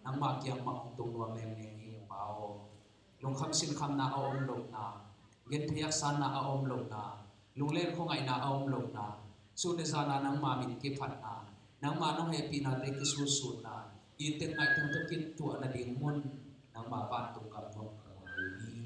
nangmah kiang mah hong tung nuam mengmeng hi Pa aw. Lungkham sinkhamna a om lohna, genthei haksanna a om lohna, lunglen khuangaihna a om lohna, sun le zana nangma min kiphatna, nangma nong hehpihnate kisulsulna, i teng ngaih teng tawh kituah nading mun, nangma vantung gam nuam ka ngah hi.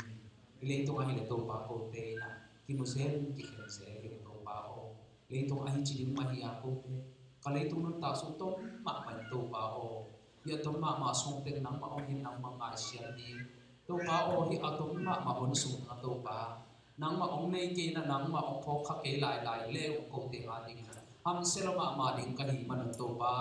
I leitung ahi le Topa kote in ah kimu zel kikhen zel hi Topa aw. Leitung ahi ci ding mah hi a kote, ka leitung nuntak sung tom mahmah in Topa aw. Hi a tom mahmah sung teng nangmah hong hin nangmah ngaihsiam ding Topa aw, hi a tom mahmah hun sung teng a Topa nangmah hong nei kei in ah nangmah hong phawk kha kei lailai le hong kote a ding in ah hamsia lo mahmah ding ka hi man un Topa,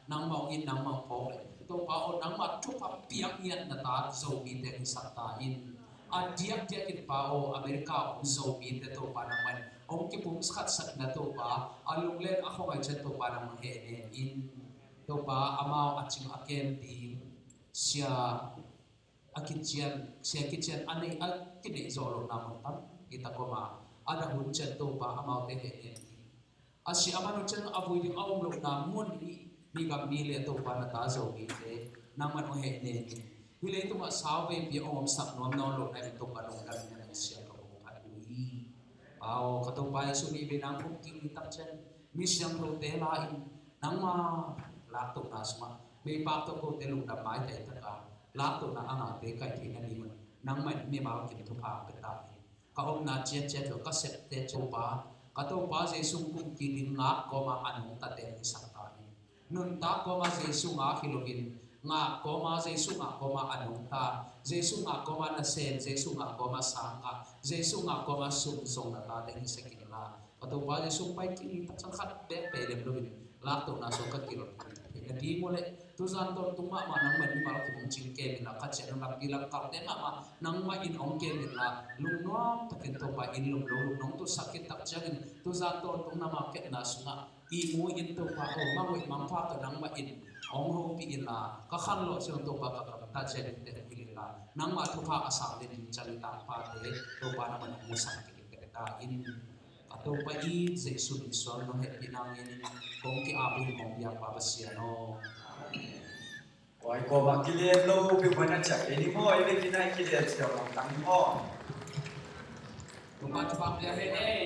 nangmah hong in nangmah hong phawk le Topa aw, nangmah thupha piak ngiatna ta Zomite hong hisak ta in. A diakdiak in Pa aw, America om Zomite Topa nangmah in hong kipumkhatsak in ah Topa, a lunglen a khuangaih ciat Topa nangmah hehnem in. Topa amau a cing a kem ding sia a kician, sia kician a neih a kineih zawh lohna mun tampi tak om a, a dah hun ciat Topa amaute hehnem in. A si a man hun ciat a vui ding a om lohna mun i mi gam mi le Topa na ta Zomite nangmah hong hehnem in. Hi leitungah sau veipi a hong omsak nuam nawn lohna in Topa lungdam in a sia ka hong phat uh hi. Pa aw, ka Topa Jesu, nih vei nang kum kik ni tak ciang mi siangthote la in nangma laktohna sungah meipak tawh kote lungdam maitai taka laktohna a ngahte kaih theih nadingun nangmah in mimal kim thupha pia ta in. Ka omna ciatciat uh ka septe Topa, ka Topa Jesu kum kik ding ngak kawma a nungtate hong hisak ta in. Nuntak kawma Jesu ngak hi loin, ngak kawma Jesu ngak kawma a nungta, Jesu ngak kawma nasem, Jesu ngak kawma sangkah, Jesu ngak kawma sum zong na tate hong hisak inla, ka Topa Jesu pai kik ni tak ciang khat bek pei lem loin laktohna sung ka kilawm theih nading uh le tuzan tawntung mahmah nangmah in mimal kim hong cing kem inla, ka ciah nang lampi lamkalte mahmah nangmah in hong kem inla, lungnuam takin Topa in lum lo lung nong tutsak khit tak ciangin tuzan tawntung na ma kepna sungah ihmu in Topa aw, manghoih mangpha tawh nangmah in hong hopih inla, ka khanlawh ciang Topa ka gamtat ciat dingte hong hilh inla, nangmah thupha a sang le ding ciang i tangpate Topa nangmah in hong musak kik in pek ta in. Ka Topa i Jesu min suang nong hehpih nangin kong ki-ap in hong biak pa Pasian aw. Oi, kawmah kilian lo pi huan a ciak ei ni maw, ei vekin a kilian ciak lam tang ni maw. Topa thupha pia hen ei.